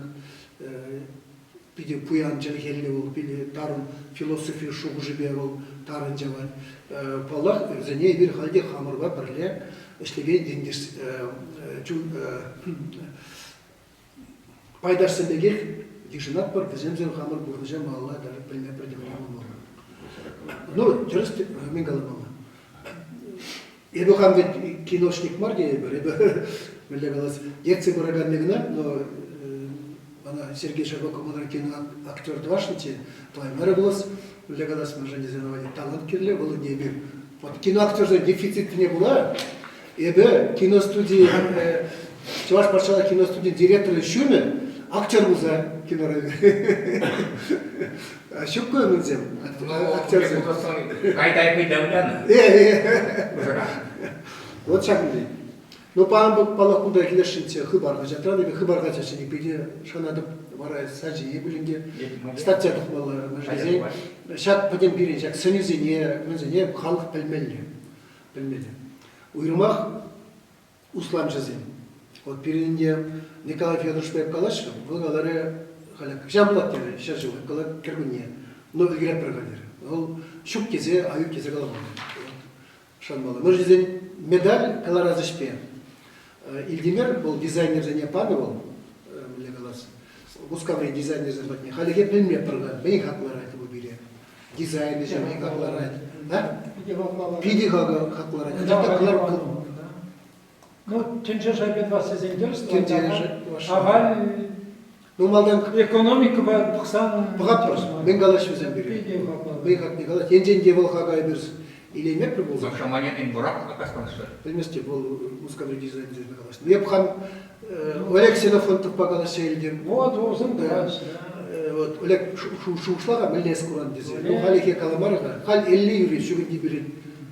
Питӗ пуян чӗлхеллӗ вӑл, питӗ тарӑн философи шухӑшӗпе вӑл тарӑн чавать. Паллах, вӗсене эпир халь те хамӑрпа пӗрле ӗҫлекен ентеш чун пайташсем пекех йышӑнатпӑр, вӗсемсӗр хамӑр пурнӑҫа малалла даже пӗлме пӗлтӗмӗр пулмалла. Ну, тӗрӗс мӗн каламалла. Эпӗ хам вӗт киношник мар тейӗпӗр, эпӗ мӗнле калас, ертсе пыраканни кӑна, но мана Сергей Широков манран киноактер тӑвасшӑнччӗ, тӑваймарӗ пулас, мӗнле калас, мӗншӗн тесен ӑна талант кирлӗ, вӑл ӗнтӗ эпир вот киноактерсен дефицитне пула эпӗ киностуди Чӑваш патшалӑх киностудин директорӗн ҫумӗ актер пулса кинора Ҫук мӗнсем актерсем. Кайтай хӑй вылянӑ. Вот ҫакӑн Ну, паянпа паллах кунта килесшӗнччӗ Хыпар хаҫатран. Эпӗ Хыпар хаҫатчӗ питӗ шанатӑп. Вара сачи пулин те статья тухмалла. Мӗншӗн ҫак пӗтӗм пирӗн ҫак сӗнӳсене, мӗнсене халӑх пӗлмелле. Пӗлмелле. Уйрӑмах усламҫӑсем. Вот пирӗн ӗнтӗ Николай Федоровичпа эп калаҫрӑм, вӑл каларӗ, халӗ хӑҫан пулать терӗ, ҫӗршыв, калать кӗркунне. Но ӗлкӗретпӗр-ха терӗ. Вӑл ҫук тесе, аюк тесе каламан. Шанмалла. Мӗншӗн тесен медаль кӑларас ӗҫпе Илтимер, вӑл дизайнерсене панӑ вӑл, мӗнле калас, Мускаври дизайнерсем патне. Хальлӗхе пӗлмепӗр-ха, мӗн хакларать вӑл пире. Дизайн ӗҫӗ мӗн хакларать. А? Питӗ хакларать. Анчах та кӑлар Ну, тӗнче шайӗпе тӑвас тесен тӗрӗс. Тӗнче Ахаль Ну, малтан экономикӑпа пӑхсан пӑхатпӑр. Мӗн калаҫ вӗсем пире? Питӗ хаклӑ. Мӗн хакне калать. Енчен те вӑл хака эпир илеймеппӗр пулсан. Шаманин бурак касканӑшӗ. Пӗлместӗп, вӑл Мускаври дизайнерсемпе калаҫнӑ. Эп хам Олег Ксенофонтовпа калаҫса илтӗм. Вот, усӑн тӑваҫ. Вот, Олег, шухӑшла-ха, мӗнле эс куран тесе. Ну, халӗхе каламарӗ-ха. Халь Элли юри ҫукӑнти пирӗн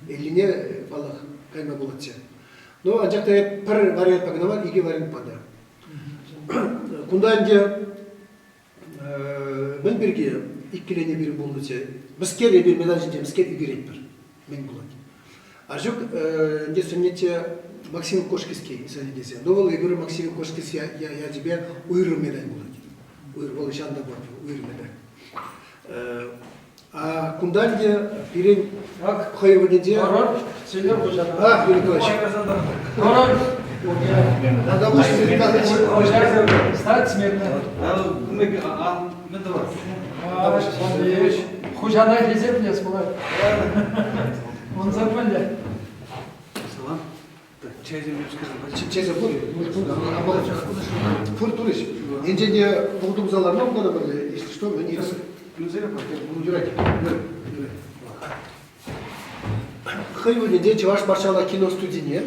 Эллине, паллах, кайма пулатчӗ. Ну, анчах та эп пӗр вариантпа кӑна мар, икӗ вариантпа та. Кунта ӗнтӗ мӗн пирки иккӗленӳ пирӗн пулнӑччӗ? Мӗскер эпир медаль ҫинче мӗскер ӳкеретпӗр? Мӗн пулать? Арҫук ӗнтӗ сӗннӗччӗ Максим Кошкинский сӗннӗ тесе. Ну, вӑл эпир Максим Кошкинский ячӗпе уйрӑм медаль пулать. Вӑл ҫавӑнта пулать, уйрӑм медаль. А кунта ӗнтӗ пирӗн хӑй вӑхӑтӗнче... Король, сеньор хуҫана. А, Юрий Николаевич. Король. Стать смирно. Мӗн тӑвас? Хуҫана хисеплес пулать. Унсӑр мӗнле? Салам. Чейсем пур. Пур турӗҫ. Енчен те вӑл тумса ларма пултарӑпӑр, если что, мӗн юрать. Хӑй вырӑнӗнче Чӑваш патшалӑх киностудине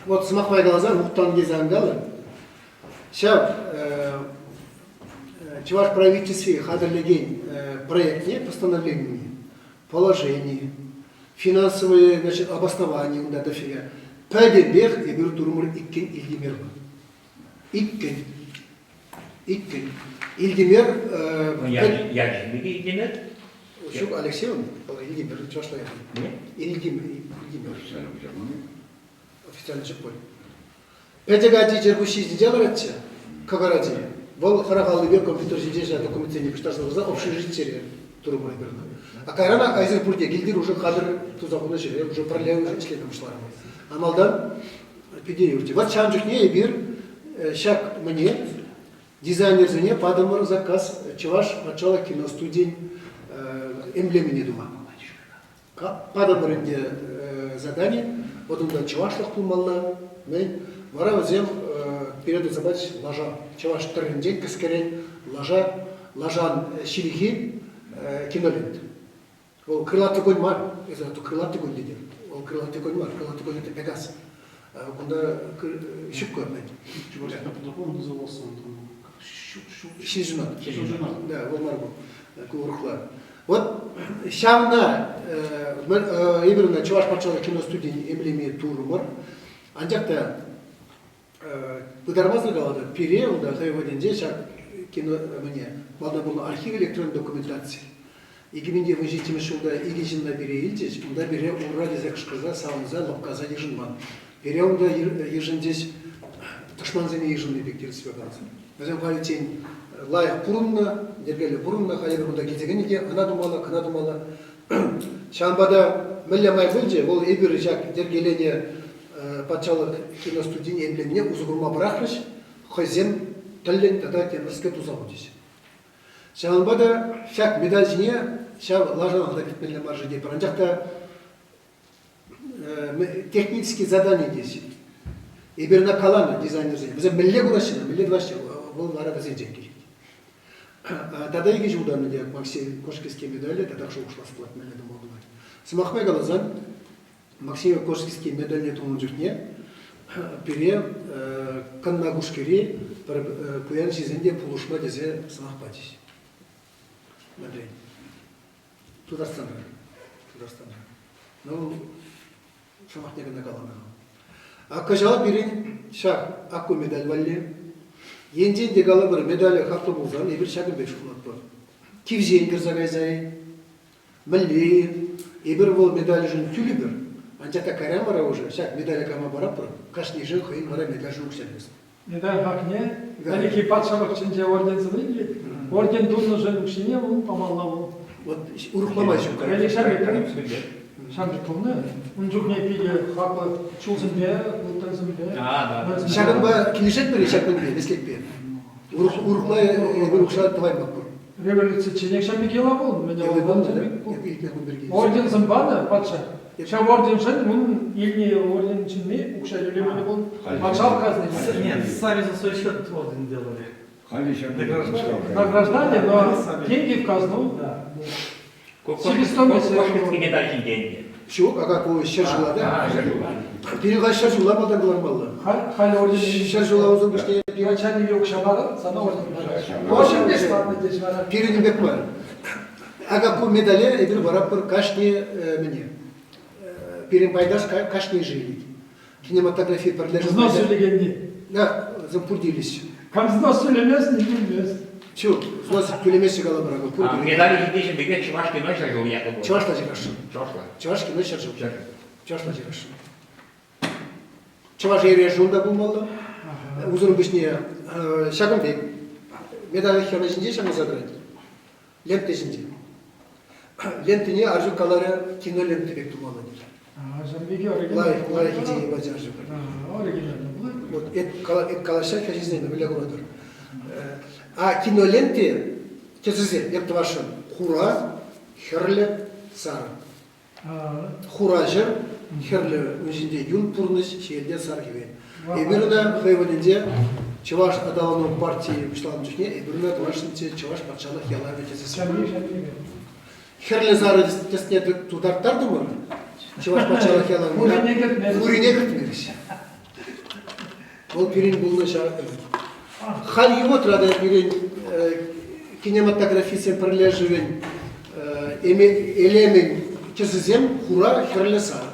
вот сӑмах май каласан мухтан тесе ан калӑр. Ҫав Чӑваш правительстви хатӗрлекен проектне, постановленине, положени, финансовые значит, обоснования унта дофига. Пӗтӗмпех эпир турӑмӑр иккен Илтимер. Иккен. Иккен. Илтимер... Ячӗ Илтимер? Ҫук, Алексей он, Илтимер, чӑвашла ячӗ. Илтимер. Илтимер. Официально ҫук пуль. Пӗчӗк ачи чӗркуҫҫи ҫинче ларатчӗ, кӑкӑр ачи. Вӑл хӑрах аллипе компьютер ҫинче ҫав документсене пуҫтарса хурса общежитире турӑмӑр эпир ӑна. А кайран айсӑр пурте килтир уже хатӗр туса хунӑ ҫӗре уже пӗрле уже ӗҫлеме пуҫларӑмӑр. А малтан питӗ юрчӗ. Вот ҫавӑн чухне эпир ҫак мӗне дизайнерсене патӑмӑр заказ Чӑваш патшалӑх киностудин эмблемине тума. Патӑмӑр ӗнтӗ задани, вот унта чӑвашлӑх пулмалла, мӗн. Вара вӗсем пире туса пачӗҫ лаша, чӑваш тӗрринчен кӗскерен лаша, лашан ҫилхи кинолент. Вӑл крылатый конь мар, эсӗ крылатый конь тетӗр. Вӑл крылатый конь мар, крылатый конь это Пегас. Кунта ҫук мӗн. Чувашка по-другому назывался он там. Ҫилҫунат. Да, вӑл мар ку. Ку урӑхла. Вот ҫавна эпир ӑна Чӑваш патшалӑх киностудийӗн эмблеми турӑмӑр. Анчах та пытармасӑр калатӑп, пире унта хӑй вӑхӑтӗнче ҫак кино мӗне малтан пулнӑ архив электрон документаци. 2017 ҫулта икӗ ҫынна пире илчӗҫ, унта пире ура тесе кӑшкӑрса, савӑнса, лӑпкаса йышӑнман. Пире унта йышӑнчӗҫ. тӑшмансене йышӑнни пек тӗрӗспе каласан. Вӗсем халиччен лайӑх пурӑннӑ, йӗркеллӗ пурӑннӑ, халӗ кунта килсе кӗнӗ те ӑна тумалла, кӑна тумалла. Ҫавӑнпа та мӗнле май пулчӗ, вӑл эпир ҫак йӗркеленӗ патшалӑх киностудин эмблемине усӑ курма пӑрахрӗҫ, хӑйсем тӗллӗн тата темӗскер туса хучӗҫ. Ҫавӑнпа та ҫак медаль ҫине ҫав лашана та кӗртмелле мар-ши тетпӗр. Анчах та технические задания теҫҫӗ. Эпир ӑна каланӑ дизайнерсене. Вӗсем мӗнле кураҫҫӗ, мӗнле тӑваҫҫӗ, вӑл вара вӗсенчен килет. Тата икӗ ҫултан ӗнтӗ Максим Кошкинский медале татах шухӑшлас пулать, мӗнле тума пулать. Сӑмах май каласан, Максим Кошкинский медальне тунӑ чухне пире Кӑнна Кушкири пӗр пуян ҫынсем те пулӑшма тесе сӑмах пачӗҫ. Мӗнрен? Тутарстанра. Тутарстанра. Ну, сӑмахне кӑна каланӑ. А кӑҫал пирӗн ҫак Акку медаль валли енчен те калӑпӑр медале хаклӑ пулсан эпир ҫакӑн пек шутлатпӑр. Кивҫен кӗрсе кайса-и, мӗнле-и, эпир вӑл медальшӗн тӳлӗпӗр, анчах та кайран вара уже ҫак медале кама паратпӑр, кашнишӗн хӑйӗн вара медальшӗн укҫа илес. Медаль хакне ӗлӗкхи патшалӑх чӗнче орденсене илет. Орден тунӑшӑн укҫине вӑл памалла вӑл. Вот урӑхла май ҫук. Ӗлӗк ҫав пек ҫамрӑк пулнӑ. Ун чухне питӗ хаклӑ чулсемпе, ылтӑнсемпе. Ҫакӑнпа килӗшетпӗр-и ҫак мӗнпе, меслетпе? Урӑхла эпир укҫа тӑваймастпӑр. Революцичченех ҫав пек йӑла пулнӑ. Мӗн Орденсем панӑ патша. Ҫав орденшӗн ун илнӗ орден ҫынни укҫа тӳлемелле пулнӑ. Патшалӑх казни. Нет, сами за свой счет орден делали. Награждали, но деньги в казну. Себестоимость. Медаль ҫинчен. Ҫук, ака ку ҫӗр ҫула да. Пирӗн халь ҫӗр ҫула малтан кӑлармалла. Халь орден. Ҫӗр ҫула унсӑр пуҫне Начальник укҫа парать, сана орден парать. Орден бесплатный теҫ вара. Пирӗн пек мар. Ака ку медале эпир паратпӑр кашни мӗне. Пирӗн пайташ кашни жилет. Кинематографи пӗрлешӗвӗ. Взнос тӳлекенни. Да, вӗсем пурте илеҫҫӗ. Кам взнос тӳлемест, не тӳлемест. Ҫук, взнос тӳлемеҫҫӗ калӑпӑр, акӑ пурте. Медаль ҫинче пекех чӑваш кино ҫӗршыв ятлӑ пулнӑ. Чӑвашла ҫырасшӑн. Чӑвашла. Чӑваш кино ҫӗршыв. Чӑвашла ҫырасшӑн. Чӑваш эрешӗ унта пулмалла. Унсӑрӑн пуҫне ҫакӑн пек медаль хӗрне ҫинче ҫакӑнса тӑрать. Лента ҫинче. Лентине Арҫук каларӗ кинолента пек тумалла тет. Лайӑх, лайӑх идея пачӗ Арҫук. Оригинально пулать. Вот эп, эп калаҫса хӗрсене мӗнле куратӑр. А киноленти тӗсӗсем эп тӑвасшӑн хура, хӗрлӗ, сарӑ. Хура ҫӗр, хӗрлӗ ун ҫинче юн пурнӑҫ, ҫиелте сар хӗвел. Эпир ӑна хӑй вӑхӑтӗнче Чӑваш аталану партийӗ пуҫланӑ чухне эпир ӑна тӑвашсенче Чӑваш патшалӑх ялавӗ тесе Хӗрлӗ сарӑ тӗсне тутарттартӑмӑр Чӑваш патшалӑх ялавне. Хурине кӗртмерӗҫ. Хурине кӗртмерӗҫ. Вӑл пирӗн пулнӑ ҫав Хальхи вӑхӑтра та пирӗн кинематографистсен пӗрлешӗвӗн элемӗн тӗсӗсем хура, хӗрлӗ, сарӑ.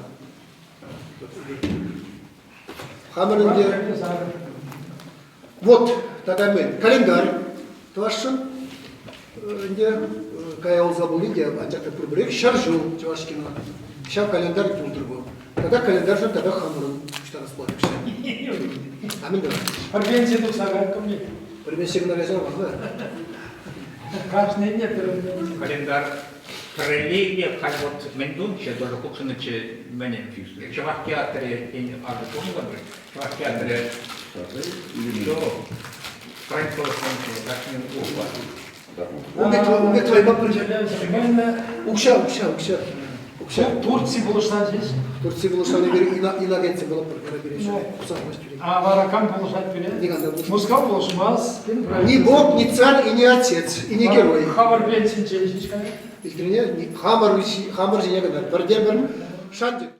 Хамӑр ӗнтӗ вот тата мӗн календарь тӑвасшӑн ӗнтӗ кая юлса пулин те анчах та пурпӗрех 100 ҫул чӑваш кино ҫав календарь пултӑр вӑл. Тата календарьшӑн тата хамӑрӑн пуҫтарас пулать укҫа. А мӗн тӑвас? Пӗр пенси тухса кайрӑм Пӗр пенси кӑна кайсан вӑхӑт. Кашнине пӗр Календарь пӗррелле халь вот мӗн тунччӗ, тоже хутшӑннӑччӗ мӗн Чӑваш театрӗ тен акӑ пулнӑ Чӑваш театрӗ Ун пек тӑвайма пулчӗ. Укҫа, укҫа, укҫа. Укҫа. Турци пулӑшсан ҫеҫ. Турци пулӑшсан эпир инагентсем пулатпӑр. А вара кам пулӑшать пире? Мускав пулӑшмасть. Ни бог, ни царь и не отец, и не герой. Хамӑр пенсинчен ҫеҫ каять. Илтӗрне хамӑр хамӑр ҫине кӑна пӗртен-пӗр шанчӑк.